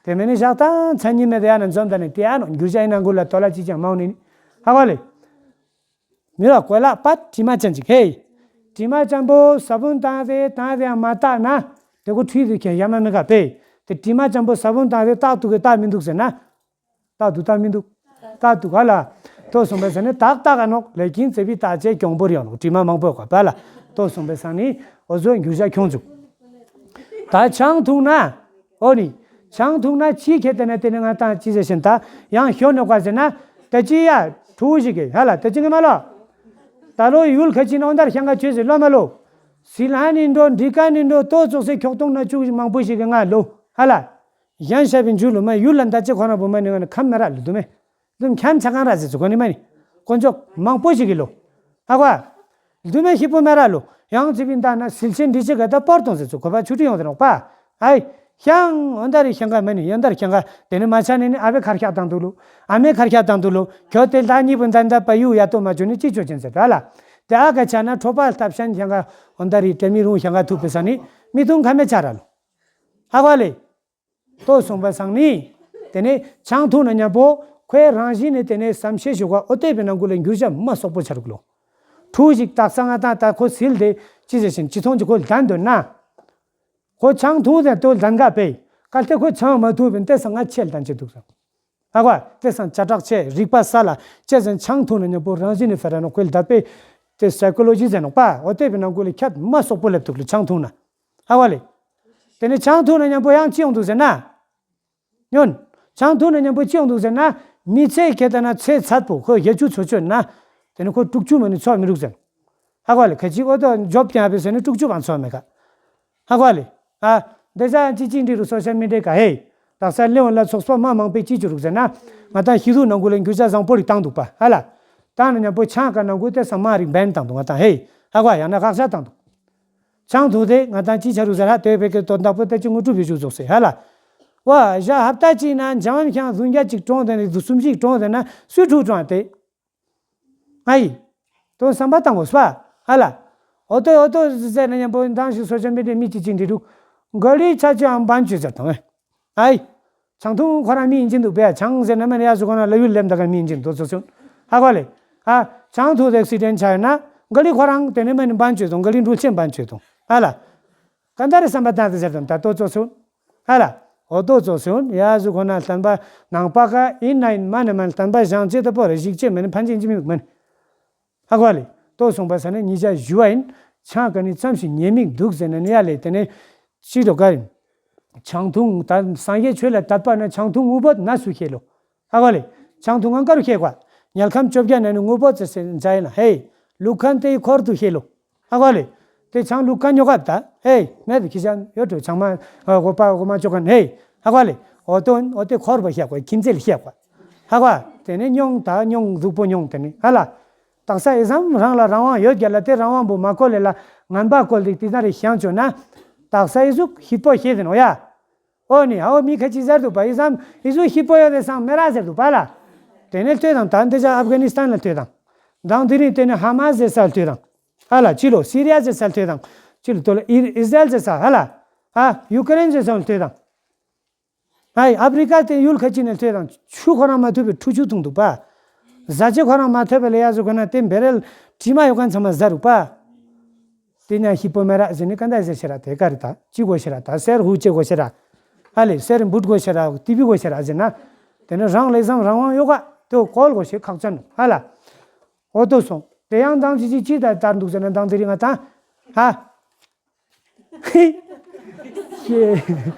དེ་མིན་ནི་ཞག་དང་མཚན་ཉིད་མེད་དེ་ཡང་ན་འཛོམས་དང་ནི་དེ་ཡང་ནོ་འགྱུར་བྱ་ཡིན་ན་འགུལ་ལ་དོ་ལ་ཅི་ཅང་མང་ནི་ནི། ཧ་གོ་ལེ། མི་ལ་གོས་ལག་པ་དྲི་མ་ཅན་ཅིག་ཧེ། དྲི་མ་ཅན་པོ་ས་བོན་བཏང་སྟེ་བཏང་སྟེ་ཡང་མ་བཏགས་ན། དེ་ཀོ་ཁྲུས་དུ་ཁྱེད་ཡ་མ་མི་དགའ་པས། དེ་དྲི་མ་ཅན་པོ་ས་བོན་བཏང་སྟེ་བཏགས་འདུག་གི་བཏགས་མི་འདུག་ཟེར་ན། བཏགས་འདུག་བཏགས་མི་འདུག་བཏགས་འདུག་ག་ལ། ལྟོས་སོང་པས་ཟེར་ནས་བཏགས་བཏགས་ག་ནོག་ལེ་ཀིན་ཙེ་བི་བཏགས་ཅེས་གྱོང་པོར་ཡོང་ནོག་དྲི་མ་མང་པོ་ཡོད་ག་པ་ལ། ལྟོས་སོང་པས་སང་ནི་འོ་ཟོ་འགྱུར་བྱ་ཁྱོང་བཅུག་ད་ཆང་འཐུང་ན། འོ་ནི། ཆང་འཐུང་ན་ཕྱིས་ཁྱེད་དེ་ན་དེ་ནི་ང་དང་ཅི་ཟེར་བཞིན་ད་ཡང་ཞོ་ནོག་ག་ཟེར་ན། ད་ཅི་ཡ་ཕྲུ་གུ་ཞིག་གི་ཧ་ལ་ད་ཅི་ངི་མ་ལོ། ད་ལོ་ཡུལ་ཁ་ཅི་ན་འོ་འདར་ཤང་ག་ཆོས་ཟེར་ལོ་མ་ལོ། སི་ལ་ནི་འགྲོ་འདི་ཀ་ནི་འགྲོ་ལྟོ་ཚོགས་སེ་ཁྱོག་གཏོང་ན་བཅུག་མང་པོ་ཞིག་གི་ང་ལོ་ཧ་ལ། གཞན་བཤད་པའི་མཇུག་ལུ་མ་ཡུལ་ལ་མདའ་ཅི་ཁོ་རང་བུ་མ་ནི་ང་ནི་ཁམས་མེ་ར་ལུ་དུ་མེ། ལུམ་ཁྱམས་ཆ་གང་ར་ཟེར་ཚུ་གོ་ནི་མ་ནི། དཀོན་མཆོག་མང་པོ་ཞིག་གི་ལོ། ཧ་གོ། ལུ་མེ་ཤི་པོ་མེ་ར་ལུ། ཡང་ཚི་པིན་ད་ན་སིལ་ཆེན་འདི་ཅི་ག་ད་པོར་གཏོང་ཟེར་ཚུ་གོ་པ་ཆུ་ཁྲི་ཡོང་ཟེར་ནོག་པ། ཨའི། ཤང་འོན་ད་རི་ཤང་ག་མ་ནི་ཡོན་ད་རི་ཤང་ག་དེ་ནི་མ་ཆ་ནི་ནི་ཨ་བེ་ཁར་ཤག་དང་དུ་ལུ། ཨ་མེ་ཁར་ཤག་དང་དུ་ལུ། ཁྱོད་དེ་ལ་གཉིས་པོ་ད་ད་པ་ཡུ་ཡ་ཏོ་མ་ཆུ་ནི་ཅི་ཆོ་ཅན་ཟེར་ད་ལ། དེ་ཨ་ག་ཆ་ན་ཁྲོ་པ་སྟབས་ཤན་ཤང་ག་འོན་ད་རི་ཏྲེ་མི་རུང་ཤང་ག་ཐུག་པའི་ས་ནི་མི་ཐུང་ཁ་མེ་ཆ་ར་ལུ། ཧ་གོ་ལེ། ལྟོས་སོང་པ་སང་ནི། དེ་ནས་ཆང་འཐུང་ན་མཉམ་པོ་ཁོའི་རང་བཞིན་ནི་དེ་ནས་བསམ་ཤེས་ཞུ་བ་ཨོ་ལྟོས་པའི་ནང་ཁུལ་ལ་འགྱུར་བྱ་མ་སོག་པོ་ཆ་རུག་ལོ། ཕྲུ་གུ་ཞིག་སྟག་ས་ང་དང་ད་ཁོ་སིལ་དེ་ཅི་ཟེར་བཞིན་ཅི་ཚོང་ཅི་ཁོ་ལྡན་འདོད་ན། ཁོ་ཆང་འཐུང་ཟེར་ལྟོས་ལྡན་ག་པས་གལ་ཏེ་ཁོ་ཆང་མ་འཐུང་བས་ལྟས་ས་ང་ཆེ་ལྡན་ཅི་འདུག་ཟེར། ཨ་གོ། ལྟས་ས་བྱ་དྲག་ཆེ་རིག་པ་ས་ལ་ཅི་ཟེར་ཆང་འཐུང་ན་མཉམ་པོ་རང་བཞིན་ནི་ཧྥེ་ར་ནོ་ཁོའི་ལྡབ་པས་དེ་སའི་ཀོ་ལོ་ཇི་ཟེར་ནོག་པ་ཨོ་ལྟོས་པའི་ནང་ཁུལ་ལ་ཁྱད་མ་སོག་པོ་ལེབ་འདུག་ལོ་ཆང་འཐུང་ན། ཨ་གོ་ལེ། དེ་ནས་ཆང་འཐུང་ན་མཉམ་པོ་ཡང་ཅི་ཡོང་འདུག་ཟེར་ན། ཉོན། ཆང་འཐུང་ན་མཉམ་པོ་ཅི་ཡོང་འདུག་ཟེར་ན། མི་ཚེ་ཁྱེད་ལྟ་ན་ཚེ་ཚད་པོ་ཁོ་བཞི་བཅུ་ཚོ་ཆོད་ན། དེ་ནི་ཁོ་དཀྲུག་ཆུ་མ་ནི་ཚོགས་མི་རུག་ཟེར། ཧ་གོ་ལེ། ཁ་ཅིག་ཨོ་ཏོ་འཇོབ་ཀྱང་བས་ཟེར་ནི་དཀྲུག་ཆུ་བང་ཚོགས་མེད་ཀ། ཧ་གོ་ལེ། ཨ། འདི་ཅག་ཅི་ཅིག་འདྲི་རུ་སོ་ཤལ་མི་ཌི་ཡ་ག་ཧེ། དག་ས་ལེ་འོན་ལ་ཚོགས་པ་མ་མང་པོས་ཅི་བྱུ་རུག་ཟེར་ན། ང་ཏང་ཤི་དུག་ནང་ཁུལ་ལ་འགྱུར་བ་བཟང་པོ་རིག་བཏང་འདུག་པ་ཧ་ལ། ད་ནི་མཉམ་པོ་ཆང་ཀ་ནང་ཁུལ་དེ་ས་མ་རིག་འབན་བཏང་འདུག་ང་ཏང་ཧེ། ཧ་གོ་ཡང་ན་ཁག་ཤ་བཏང་འདུག་ཆང་འཐུང་དེ་ང་ཏང་ཅི་བྱ་རུག་ཟེར་ཧ་དོད་པའི་གི་དོན་དག་པོ་དེ་ཅི་དངོས་གྲུབ་ཡོད་ཞུ་རྫོགས་སེ་ཧ་ལ། ཝ་ཞ་ཧབ་ཏ་ཅིག་ན་འཇམ་ཤང་བཟུང་རྒྱ་ཅིག་གྲོངས་དེ་ནི་དུ་སུམ་ཅིག་གྲོངས་དེ་ན་སུས་ཕྲུག་གྲོངས་དེ། ཨའི། དོན་བསམ་པ་བཏང་དགོས་སོ། ཧ་ལ། ཨོ་ཏོ་ཨོ་ཏོ་ཟེར་ན་མཉམ་པོ་འདང་ཞིག་སོ་ཆ་མི་དེ་མི་ཅི་ཅིག་འདྲི་རུག་ག་ལི་ཆ་ཅི་ཨམ་བན་ཅུ་ཟེར་དང་། ཨའི། ཆང་འཐུང་ཁོ་རང་མི་ཡིན་ཅིན་འདུག་པས་ཆང་ཟེར་ན་མ་ནི་ཡ་སུ་ཁོ་ན་ལ་ཡུལ་ལེམ་ད་ག་མི་ཡིན་ཅིན་འདུག་ཚོ་ཚོ། ཧ་གོ་ལེ། ཨ། ཆང་འཐུང་དེ་ཨེག་སི་ཌེན་ཆ་ཡོད་ན་ག་ལི་ཁོ་རང་དེ་ནི་མ་ནི་བན་ཅུ་དང་ག་ལི་འགྲུལ་ཆེན་བན་ཅུ་དང་ཧ་ལ། ག་འདྲ་རེ་བསམ་པ་བཏང་དེ་ཟེར་དང་ད་ལྟོ་ཚོ་ཚོ། ཧ་ལ། འོ་ཏོ་ཚོ་ཚོ་ཡ་སུ་ཁོ་ན་བསྟན་པ་ནང་པ་ཀ་ཨིན་ན་ཨིན་མ་ནི་མ་ནི་བསྟན་པ་བཞེངས་ཆེད་དུ་པོ་རེ་ཞིག་ཆེད་མ་ནི་ཕན་ཆེན་གྱི་མི་འདུག་མ་ནི། ཧ་གོ་ལེ། ལྟོས་སོང་པ་ས་ནི་ཉིས་བརྒྱ་བཞི་བ་ཡིན། ཆང་ག་ནི་ཙམ་ཞིག་ཉེས་དམིགས་འདུག་ཟེར་ན་ནི་ཡ་ལེ་དེ་ནི་ཅི་འགྲོ་ག་ཡིན། ཆང་འཐུང་ད་སངས་རྒྱས་ཆོས་ལ་དད་པ་ན་ཆང་འཐུང་དངོས་པོ་ན་སུ་ཤེས་ལོ། ཧ་གོ་ལེ། ཆང་འཐུང་ང་ཀ་རུ་ཤེས་གོ། ཉལ་ཁམས་བཅོ་བརྒྱད་ན་ནི་དངོས་པོ་ཙི་སེ་འཇའ་ཡིན་ལ་ཧེ། ལུག་ཁན་དེའི་འཁོར་དུ་ཤེས་ལོ། ཧ་གོ་ལེ། དེ་ཆང་ལུག་ཁན་ཉོ་ག་ད་ཧེ། མེད་དུ་ཁྱི་ཞང་ཡོད་དུ་ཆང་མ་གོ་པ་གོ་མ་བཅོ་ཁན་ཧེ། ཧ་གོ་ལེ། འོ་དོ་འོ་དེ་འཁོར་བ་ཤེས་གོ་ཁྱིམ་མཚེས་ལ་ཤེས་གོ། ཧ་གོ། དེ་ནི་མྱོང་ད་མྱོང་གཟུགས་པོ་མྱོང་དེ་ནི་ཧ་ལ། དག་ས་ཨི་ཙམ་རང་ལ་རང་དབང་ཡོད་རྒྱ་ལ་དེ་རང་དབང་པོ་མ་བཀོལ་ལེ་ལ་ངན་པ་བཀོལ་ཏེ་དེ་ལྟར་བཞེངས་བྱུང་ན། དག་ས་ཨི་ཟུག་ཤི་པོ་ཤེས་ཟིན་འོ་ཡ། ཨོ་ནི་ཨོ་མི་ཁ་ཅིག་ཟེར་འདུག་པ་ཨི་ཙམ་ཨི་ཟུག་ཤི་པོ་ཡོད་དེ་སང་མེ་ར་ཟེར་འདུག་པ་ལ། དེ་ནས་ལྟོས་དང་ད་འདི་ཅག་ཨབ་གྷ་ནི་སི་ཐན་ལ་ལྟོས་དང་། དང་དེ་རིང་དེ་ནས་ཧ་མ་ཟེར་ས་ལ་ལྟོས་དང་། ཧ་ལ་ཅི་ལོ་སི་རི་ཡ་ཟེར་ས་ལ་ལྟོས་དང་། ཅི་ལོ་དོ་ལ་ཨི་ཨི་སི་རལ་ཟེར་ས་ཧ་ལ། ཨ་ཡུ་ཀེ་རེན་ཟེར་ས་ལ་ལྟོས་དང་། ཨ་ཡི་ཨབ་རི་ཀ་དེ་ཡུལ་ཁ་ཅིག་ནས་ལྟོས་དང་ཆུ་ཁོ་རང་མ་ཐུབ་པའི་ཁྲུ་ཆུ་འཐུང་འདུག་པ། བཟའ་བཅའ་ཁོ་རང་མ་ཐོབ་པའི་ལ་ཡ་ཟུ་ཁོ་ན་དེ་བེ་རེལ་དྲི་མ་ཡོད་མཁན་ཚང་མ་ཟ་རུག་པ། དེ་ནས་ཤི་པོ་མེ་ར་ཟེར་ནི་ག་འདྲ་ཟེར་ཤེ་ར་དེ་ག་རེ་ད་ཅི་དགོས་ཤེ་ར་ད་སེར་ཧུ་ཅེ་དགོས་ཤེ་ར། ཨ་ལེ་སེར་འབུད་དགོས་ཤེ་ར་ཏི་བི་དགོས་ཤེ་ར་ཟེར་ན། དེ་ནི་རང་ལེགས་སམ་རང་དབང་ཡོད་ག་དེ་བཀོལ་དགོས་ཤེ་ཁག་ཅན་ཨ་ལ། འོ་དོ་སོང་དེ་ཡང་མདང་ཅི་ཅི་ཅི་ད་ལྟར་འདུག་ཟེར་ན་མདང་དེ་རིང་ང་ད། ཧ། ཤེ།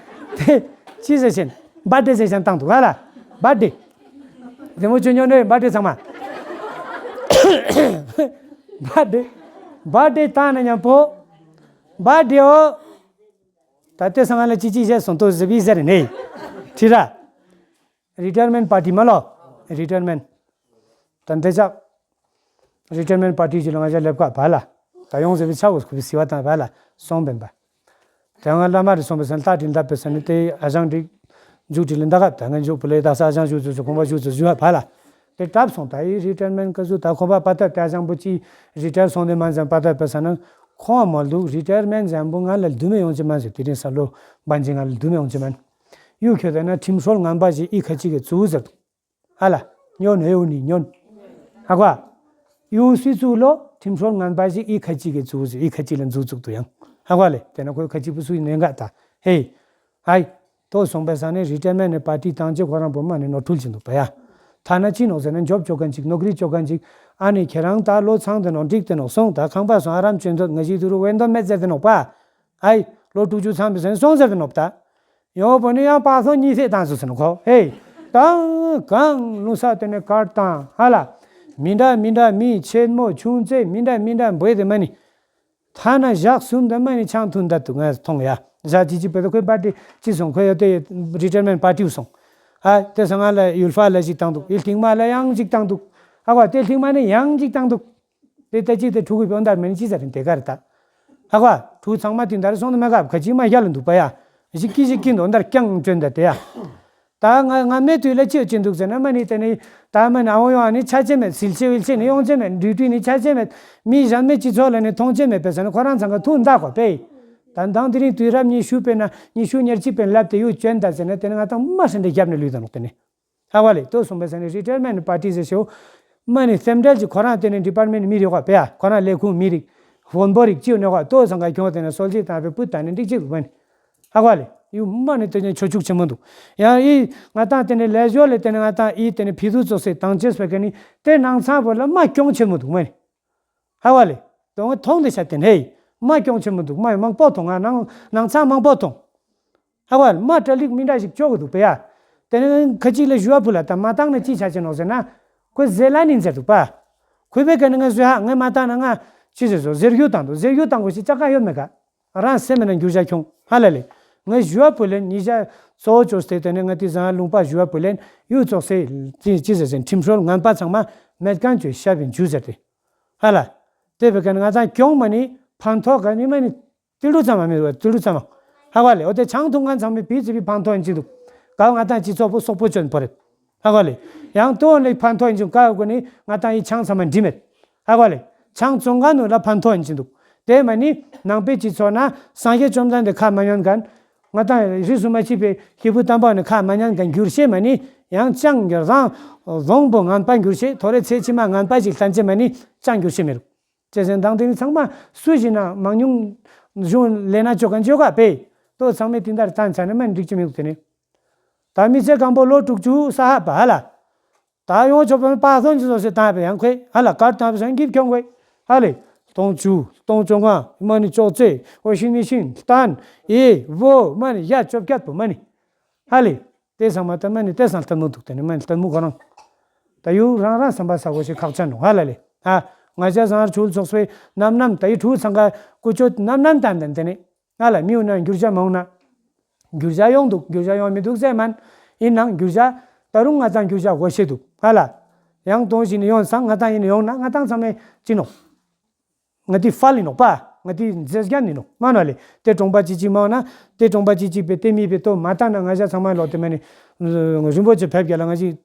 དེ་ཅི་ཟེར་ཞེན་བར་ཐི་ཌེ་ཟེར་ཞེན་བཏང་འདུག་ཨ་ལ། བར་ཐི་ཌེ། དེ་མོ་ཆུ་ཉོ་ནས་བར་ཐི་ཌེ་ཚང་མ། བར་ཐི་ཌེ། བར་ཐི་ཌེ་བཏང་ན་མཉམ་པོ། བར་ཐི་ཌེ་ཨོ། ད་ལྟའི་སང་ང་ལ་ཅི་ཅི་བཤད་སོང་ཏོ་ཟི་བི་ཟེར་ནས། ཁྲི་ར། རི་ཊ་ཡར་མེན་ཊི་པར་ཊི་མ་ལོ། རི་ཊ་ཡར་མེན་ཊི། ད་འདྲེ་ཆག་རི་ཊ་ཡར་མེན་ཊི་པར་ཊི་ཅི་ལ་ང་ཅག་སླེབས་ཀ་བ་ལ། ད་ཡོང་ཟེར་བའི་ཆག་གོ་སྐུ་བི་སི་བ་དང་བ་ལ་སོང་བན་པ། དེ་ང་བླ་མ་རེ་སོང་བའི་སན་ལྟ་དྲི་འདབ་པའི་སན་ནི་དེ་ཨ་ཞང་འགྲིག་མཇུག་དྲི་ལི་འདའ་གབ་ད་ང་མཇུག་བུ་ལེ་ད་ས་ཨ་ཞང་ཞུ་ཚོ་ཚོ་ཁོང་པ་ཞུ་ཚོ་ཞུ་བ་བ་ལ། དེ་གྲབས་སོང་ད་ཡི་རི་ཊ་ཡར་མེན་ཊི་ཀ་ཟུ་ད་ཁོང་པ་པ་ཏ་དེ་ཨ་ཞང་པོ་ཅི་རི་ཊ་ཡར་སོང་དེ་མ་ཟན་པ་ཏ་པའི་སན་ན་ཁོང་བ་མོལ་འདུག་རི་ཊ་ཡར་མེན་ཊི་ཟན་པོ་ང་ལ་འདུ་མི་ཡོང་ཅི་མ་ཟེར་དེ་རིང་ས་ལོ་བན་ཅི་ང་ལ་འདུ་མི་ཡོང་ཅི་མ། ཡུ་ཁྱོད་དེ་ན་ཁྲིམས་སྲོལ་ངན་པ་ཞིག་ཨི་ཁ་ཅིག་གི་ཙུའུ་ཟེར་འདུག་ཨ་ལ། ཉོན་ཧེ་ཡུ་ནི་ཉོན། ཧ་གོ། ཡུ་སི་ཙུའུ་ལོ་ཁྲིམས་སྲོལ་ངན་པ་ཞིག་ཨི་ཁ་ཅིག་གི་ཙུའུ་ཟེར་ཨི་ཁ་ཅིག་ལ་འཛུགས་བཙུགས་འདུག་ཡང་། ཧ་གོ་ལེ་དེ་ན་ཁོའི་ཁ་ཅིག་པུ་སུའི་ནེ་འགའ་ད་ཧེ། ཧའི། ཏོ་སོང་པའི་ས་ནས་རི་ཊ་ཡར་མེན་ཊི་པར་ཊི་དང་ཅི་ཁོ་རང་པོ་མ་ནས་ནོར་འཁྲུལ་ཕྱིན་འདུག་པ་ཡ། ཐ་ན་ཅི་ནོག་ཟེར་ན་འཇོབ་ཅོ་མཁན་ཅིག་ནོག་རི་ཅོ་མཁན་ཅིག་ཨ་ནི་ཁྱེད་རང་ད་ལོ་ཚང་དེ་ནོག་འགྲིག་དེ་ནོག་སོང་ད་ཁང་པ་སོང་ཨ་རམ་ཅོན་ཐོད་ང་ཞིག་དུ་རུ་ཝེན་དོ་མེད་ཟེར་དེ་ནོག་པ། ཨའི། ལོ་དྲུག་ཅུ་ཚང་བའི་ཟན་སོང་ཟེར་དེ་ནོག་ད། ཡོང་བ་ནི་ཡང་པ་སོང་གཉིད་སད་བཏང་ཟེར་ཟེར་ནོག་ཁོ། ཧེ། དང་གང་ལུང་ས་དེ་ནས་ཀར་དང་ཧ་ལ། མི་འདྲ་མི་འདྲ་མི་ཆེན་མོ་ཆུང་ཚེ་མི་འདྲ་མི་འདྲ་འབོད་དེ་མ་ནི། ཐ་ན་ཞག་གསུམ་དུ་མ་ནི་ཆང་འཐུང་འདྲ་འདུག་ང་མཐོང་ཡ། ཞག་ཅི་ཅི་བོད་དུ་ཁོའི་པར་ཊི་ཅི་སོང་ཁོ་ཡོད་དེ་རི་ཊ་ཡར་མེན་ཊི་པར་ཊི་སོང་། ཨ་དེ་སང་ང་ལ་ཡུལ་ཧྥ་ལ་ཞིག་བཏང་འདུག་ཡུལ་ཐིང་མ་ལ་ཡང་ཞིག་བཏང་འདུག་ཨ་བ་དེ་ཐིང་མ་ནི་ཡང་ཞིག་བཏང་འདུག་དེ་ལྟ་ཅི་དེ་ཕྲུ་གུ་བོན་དར་མེན་ཅི་ཟ་རིན་དེ་ག་རེ་ད། ཨ་བ་ཕྲུ་གུ་ཚང་མ་དེ་འདར་སོང་དུ་མ་གབ་ཁ་ཅི་མ་ཡ་ལ་འདུག་པ་ཡ། ཞིག་ཀི་ཞིག་ཀི་འདོན་འདར་ཀྱང་བཅོན་ད་དེ་ཡ། ད་ང་ང་མེད་དུས་ལ་ཅི་ཡོད་ཅི་འདུག་ཟེར་ན་མ་ནི་དེ་ནི་ད་མ་ནི་ཨ་འོ་ཡོང་ཨ་ནི་ཆ་ཅེ་མེད་སིལ་ཅེ་ཝིལ་ཅེ་ནི་ཡོང་ཅེ་མེད་འདུས་དུས་ནི་ཆ་ཅེ་མེད་མི་གཞན་མེད་སྤྱི་ཚོགས་ལ་ནི་མཐོང་ཅེ་མེད་པས་ཟེར་ན་ཁོ་རང་ཚང་ག་ཐུག་འདའ་གོ་པས། ད་མདང་དེ་རིང་དུས་རབས་ཉི་ཤུ་པས་ན་ཉི་ཤུ་ཉེར་གཅིག་པས་ལབ་དེ་ཡུལ་བཅོན་ད་ཟེར་ན་དེ་ནི་ང་དང་མ་ཧྲན་དེ་རྒྱབ་ནས་ལུས་ད་ནོག་དེ་ནི། ཧ་བ་ལེ་ལྟོས་སོང་པས་ཟེར་ནས་རི་ཊ་ཡར་མེན་ཊི་པར་ཊི་ཟེར་ཞེའོ། མ་ནི་སེམས་ཁྲལ་གྱི་ཁོ་རང་དེ་ནི་ཌི་པར་མེན་ཊི་མི་རིག་ག་པས་ཡ་ཁོ་རང་ལས་ཁུངས་མི་རིག་དཔོན་པོ་རིག་ཅིའུ་ནས་ག་ལྟོས་སང་ག་ཁྱོང་དེ་ནི་སོལ་ཅི་དང་པའི་པུ་ད་ནི་འགྲིག་ཅིག་རུ་མ་ནི། ཧ་གོ་ལེ། ཡུ་མ་ནི་དེ་ནི་ཆོ་ཆུག་ཆེན་མོ་འདུག་ཡང་ཨི་ང་ཏང་དེ་ནི་ལས་ཞོར་ལས་དེ་ནི་ང་ཏང་ཨི་དེ་ནི་ཕི་དུ་ཙོ་སེ་དང་ཅེས་པ་ག་ནི་དེ་ནང་ཚང་བོ་ལ་མ་གྱོང་ཆེན་མོ་འདུག་མ་ནི། ཧ་གོ་ལེ། དོ་ང་ཐོང་དེ་ཤ་དེ་ནི་ཧེ། མ་གྱོང་ཆེན་མོ་འདུག་མ་ཡི་མང་པོ་ཐོང་ང་ནང་ནང་ཚང་མང་པོ་ཐོང་། ཧ་གོ་ལེ་མ་གྲ་ལིག་མི་འདྲ་ཞིག་ཅོག་གི་འདུག་པ་ཡ། དེ་ནི་ཁ་ཅིག་ལ་ཞུ་བ་ཕུ་ལ་ད་མ་བཏང་ན་ཅི་ཆ་ཆེ་ནོག་ཟེར་ན། ཁོ་ཟེ་ལ་ནིན་ཟེར་འདུག་པ། གུས་པའི་ག་ནི་ང་བཟོས་ཧ་ང་མ་བཏང་ན་ང་ཅི་ཟེར་སོ་ཟེར་རྒྱུ་དང་དུ་ཟེར་རྒྱུ་དང་གོ་ཞིག་ཅག་ག་ཡོད་མེད་ག་རང་སེམས་ན་འགྱུར་བྱ་ཁྱོང་ཧ་ལ་ལེ། ང་ཞུ་བ་བུ་ལེན་ཉི་ཤ་གཙོ་བོ་ཅོས་ཏེ་དེ་ནས་ང་དེ་བཟང་ལུང་པ་ཞུ་བ་བུ་ལེན་ཡུལ་ཙོག་སེ་ཅི་ཅི་ཟེར་ཟེར་ཁྲིམས་སྲོལ་ངན་པ་ཚང་མ་མེད་མཁན་ཅོས་ཤ་བིན་ཇུ་ཟེར་ཏེ་ཧ་ལ། དེ་བས་ག་ནི་ང་ཚང་གྱོང་མ་ནི་ཕན་ཐོགས་ག་ནི་མ་ནི། ཏི་ལུ་ཚང་མ་མི་རུ་ཏི་ལུ་ཚང་མ། ཧ་གོ་ལེ། འོ་དེ་ཆང་འཐུང་མཁན་ཚང་མས་བི་ཙི་བི་ཕན་ཐོགས་ཡིན་གྱི་འདུག་ག་ང་ཏང་སྤྱི་ཚོགས་པོ་སོག་པོ་ཅོན་པོ་རེད། ཧ་གོ་ལེ། ཡང་ཏོ་ལེ་ཕན་ཐོགས་ཡིན་ཅུང་ཀ་གོ་ནི་ང་ཏང་ཡི་ཆང་ཚང་མ་འདྲི་མེད། ཧ་གོ་ལེ། ཆང་བཙོང་མཁན་ནུ་ལ་ཕན་ཐོགས་ཡིན་གྱི་འདུག་དེ་མ་ནི་ནང་པའི་སྤྱི་ཚོགས་ན་སངས་རྒྱས་བཅོམ་ལྡན་འདས་ཁ་མ་ཉན་མཁན། ང་ཏང་རིས་སུ་མ་ཆད་པའི་སྐྱེས་བུ་དམ་པ་ནི་ཁ་མ་ཉན་མཁན་འགྱུར་ཤེས་མ་ནི་ཡང་ཅང་འགྱུར་རང་བཟང་པོ་ངན་པ་འགྱུར་ཤེས་ཐོ་རེ་ཚེ་ཕྱི་མ་ངན་པ་ཞིག་ལྷན་ཅེ་མ་ནི་ཅང་འགྱུར་ཤེས་མི་རུ། ཅེས་ཟེར་དང་དེ་ནི་ཚང་མ་སུ་ཞིག་ན་མང་ཉུང་གཞུང་ལས་ན་ཅོ་གན་ཅོ་ག་པེ། ཏོ་ཚང་མས་དེ་འདར་བཏང་ཆ་ནི་མ་འགྲིག་ཅི་མི་འདུག་དེ་ནི། ད་མི་ཚེ་གང་པོ་ལོ་དྲུག་ཅུ་ས་ཧ་པ་ཧ་ལ། ད་ཡོང་ཆོག་པའི་པ་སོན་ཅི་ཟོ་ཞེ་དང་པའི་ཡང་ཁོས་ཧ་ལ་ཀར་དང་པའི་སོན་གིབ་ཁྱོང་ཁོས་ཧ་ལེ། སྟོང་བཅུ་སྟོང་བཅོ་ལྔ་མ་ནི་ཅོག་ཙེ་འོ་ཤིན་ནི་ཤིན་ཏན་ཨེ་བོ་མ་ནི་ཡ་བཅོ་བརྒྱད་པོ་མ་ནི། ཧ་ལེ། དེ་ཚང་མ་ལྟད་མོ་ནི་དེ་སང་ལྟད་མོ་འདུག་དེ་ནི་མ་ནི་ལྟད་མོ་ཁོ་རང་། ད་ཡུ་རང་རང་བསམ་པ་ས་གོ་ཞིག་ཁག་ཆ་འདུག་ཧ་ལ་ལེ། ཨ། ང་ཅག་བཟང་ཕྲུ་ཚོགས་པའི་རྣམ་རྣམ་ད་ཡི་ཕྲུ་ཚང་ག་ཀུ་ཅོ་རྣམ་རྣམ་ཏན་ཏན་དེ་ནི། ང་ལ་མི་ཡོང་ན་འགྱུར་བྱ་མ་ཡོང་ན། འགྱུར་བྱ་ཡོང་འདུག་འགྱུར་བྱ་ཡོང་མི་འདུག་ཟེར་མན། ཡིན་ནང་འགྱུར་བྱ་ད་རུང་ང་ཚང་འགྱུར་བྱ་གོ་ཤེས་འདུག་ང་ལ། ཡང་གཏོང་ཞིག་ནི་ཡོང་སང་ང་ཚང་ཡིན་ནི་ཡོང་ན་ང་ཚང་ཚང་མས་ཅི་ནོ། ང་དེ་ཧྥལ་ཡིན་ནོག་པ། ང་དེ་མཛེས་རྒྱན་ཡིན་ནོག་མ་ནོ་ལེ། དེ་གྲོང་པ་ཅི་ཅི་མ་ན་དེ་གྲོང་པ་ཅི་ཅི་པའི་དེ་མི་པའི་ཏོ་མ་ཏང་ན་ང་ཞ་ཚང་མ་ལོ་དེ་མ་ནི། རིན་པོ་ཆེ་ཕེབས་རྒྱ་ལ་ང་ཞི་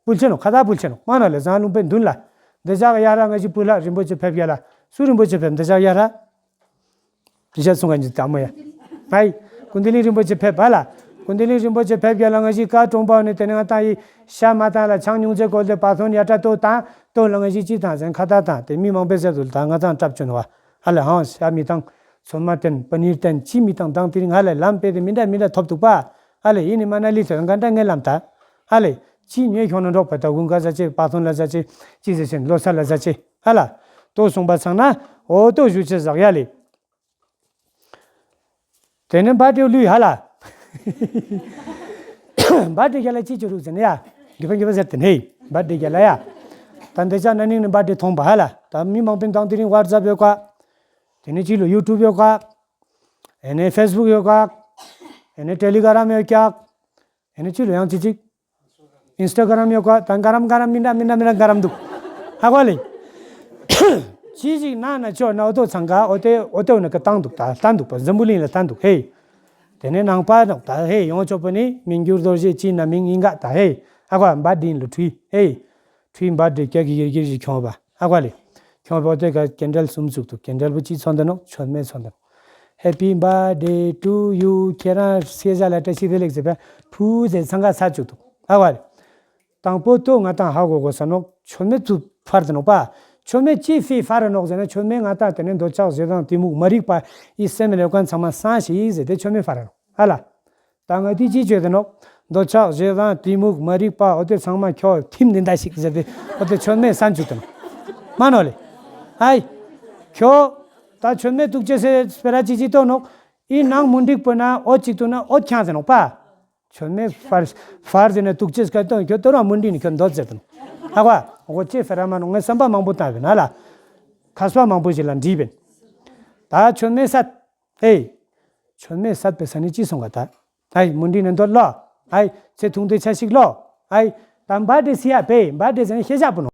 པུལ་ཆེ་ནོག་ཁ་ད་པུལ་ཆེ་ནོག་མ་ནོ་ལེ། བཟང་ལུང་པའི་མདུན་ལ་འདི་ཞག་ཡ་ར་ང་ཞི་པུལ་ལ་རིན་པོ་ཆེ་ཕེབས་རྒྱ་ལ་སུ་རིན་པོ་ཆེ་ཕེབས་འདི་ཞག་ཡ་ར། རི་ཤ་སུང་ག་ཉི་དམ་མོ་ཡ། ཧའི། ཀུན་ཏི་ལིང་རིན་པོ་ཆེ་ཕེབས་པ་ལ། ཀུན་ཏི་ལིང་རིན་པོ་ཆེ་ཕེབས་རྒྱ་ལ་ང་ཞི་ཀ་གྲོང་པ་ནི་དེ་ནི་ང་ཏང་ཡི་ཤ་མ་ཏང་ལ་ཆང་ཉུང་ཚེ་གོལ་ཏེ་པ་ཐོན་ཡ་ཏྲ་ཏོ་ཏང་ཏོ་ལ་ང་ཞི་ཅི་ཏང་ཟེར་ཁ་ཏ་ཏང་དེ་མི་མང་པོའི་ཟེར་དུ་ད་ང་ཚང་གྲབས་བྱོན་བ། ཧ་ལེ་ཧང་ཤ་མི་ཏང་། ཚོད་མ་བསྟན་པ་ནིར་བསྟན་ཅི་མི་ཏང་དང་དེ་རིང་ང་ལ་ལམ་དཔེ་དེ་མི་འདྲ་མི་འདྲ་ཐོབ་འདུག་པ། ཧ་ལེ་ཡིན་ནི་མ་ན་ལི་ཐོད་ང་འདྲ་ངའི་ལམ་ད། ཧ་ལེ། ཅི་ཉེ་ཁྱོང་ན་འགྲོགས་པ་ད་དགུན་ཁ་ཟ་ཆེ་པ་ཐོན་ལ་ཟ་ཆེ་ཅི་ཟེར་ཆེན་ལོ་ས་ལ་ཟ་ཆེ་ཧ་ལ། ཏོ་སོང་པ་ཚང་ན་འོ་ཏོ་ཞུ་ཆེ་ཟག་ཡ་ལེ། དེ་ནས་འབའ་ཏྲེ་ལུས་ཧ་ལ། འབའ་ཏྲེ་རྒྱ་ལ་ཅི་ཅི་རུག་ཟེར་ན་ཡ། རྒྱུ་བ་རྒྱུ་བ་ཟེར་དེ་ནས་འབའ་ཏྲེ་རྒྱ་ལ་ཡ། ད་འདི་ཆ་ན་ནིང་ནས་འབའ་ཏྲེ་མཐོང་པ་ཧ་ལ། ད་མི་མང་པོའི་དང་དེ་རིང་ཝ་ཊི་སབ་ཡོད་ཀ། དེ་ནས་ཅི་ལོ་ཡུ་ཊུབ་ཡོད་ཀ། ཨེ་ནས་ཕེ་སི་བུག་ཡོད་ཀ། ཨེ་ནས་ཏེ་ལི་གྷ་རམ་ཡོད་ཀྱག། ཨེ་ནས་ཅི་ལོ་ཡང་ཅི་ཅིག་ཨིན་སི་ཊ་གྷ་རམ་ཡོད་ཀ། ད་གྷ་རམ་གྷ་རམ་མི་འདྲ་མི་འདྲ་མི་འདྲ་གྷ་རམ་འདུག་ཧ་གོ་ལེ། ཅི་ཞིག་ན་ན་ཆོ་ན་འོ་ཏོ་ཚང་ག་འོ་ཏེ་འོ་ཏེ་འོ་ན་ཀ་བཏང་འདུག་ད་བཏང་འདུག་པ་འཛམ་བུ་གླིང་ལ་བཏང་འདུག་ཧེ། དེ་ནས་ནང་པ་ནོག་ད་ཧེ་ཡོང་ཆོག་པ་ནི་མི་འགྱུར་རྡོ་རྗེ་ཅི་ན་མིང་ཡིན་ག་ད་ཧེ། ཧ་གོ་འབའ་དྲིན་ལོ་ཁྲུས་ཧེ། ཁྲུས་འབའ་དྲིན་སྐྱ་གི་ཡིར་གྱིར་ཞིག་ཁྱོང་བ་ཧ་གོ་ལེ། ཁྱོང་བ་འོ་ཏེ་ག་ཀེན་ཌལ་གསུམ་བཙུགས་འདུག་ཀེན་ཌལ་བུ་ཅི་ཚོན་དེ་ནོག་མཆོད་མེ་ཚོན་དེ་ནོག Happy birthday to you ཁྱེད་རང་སྐྱེས་ཞག་ལ་བཀྲ་ཤིས་བདེ་ལེགས་ཟེར་བ་ཕུ་ཟེར་འཚང་ཁ་ཚར་བཅུག་འདུག་ཧ་གོ་ལེ། དང་པོ་ཏོ་ང་ཏང་ཧ་གོ་གོ་ས་ནོག་མཆོད་མེ་བཙུགས་ཕར་དེ་ནོག་པ། མཆོད་མེ་ཅི་ཕི་ཕར་ནོག་ཟེར་ན་མཆོད་མེ་ང་ཏང་དེ་ནས་འདོད་ཆགས་ཞེ་སྡང་གཏི་མུག་མ་རིག་པ་ཡི་སེམས་ལས་ཀ་ཚང་མ་སང་ཞིག་ཟེར་ཏེ་མཆོད་མེ་ཕར་ནོག་ཧ་ལ། ད་ང་དེ་ཅི་བྱོས་དེ་ནོག་འདོད་ཆགས་ཞེ་སྡང་གཏི་མུག་མ་རིག་པ་འོ་དེ་ཚང་མ་ཁྱོ་ཐིམ་ནི་འདའ་ཞིག་ཟེར་ཏེ་འོ་དེ་མཆོད་མེ་སང་བཅུག་དེ་ནོག་མ་ནོ་ལེ། ཧའི། ཁྱོ། ད་མཆོད་མེ་བཙུགས་ཅེས་སེ་སྤེ་ར་ཅི་ཅི་ཏོ་ནོག་ཨི་ནང་མུན་འགྲིག་པོ་ན་འོ་ཅིག་ཏུ་ན་འོ་ཁྱང་ཟེར་ནོག་པ། མཆོད་མེ་ཕར་ཕར་ཟེར་ན་དུག་ཅེས་སྐད་དོན་ཁྱོད་དོ་རང་མུན་འདི་ནི་ཁྱོད་འདོད་ཟེར་དོན། ཧ་གོ། འོ་ཅེ་ཕེ་ར་མ་ནོ་ངས་བསམ་པ་མང་པོ་བཏང་བས་ན་ལ། མཁས་པ་མང་པོ་ཞིག་ལ་འདྲིས་པས། ད་མཆོད་མེ་སད། ཨེ། མཆོད་མེ་སད་པའི་ས་ནི་ཅི་སོང་ག་ད། ཨའི་མུན་འདི་ནི་འདོད་ལོ། ཨའི་ཚེ་ཐུང་དུ་ཆ་ཞིག་ལོ། ཨའི། ད་འབའ་འདྲེ་སི་ཡ་པེ་འབའ་འདྲེ་ཟེར་ན་ཤེས་བྱ་པོ་ནོ།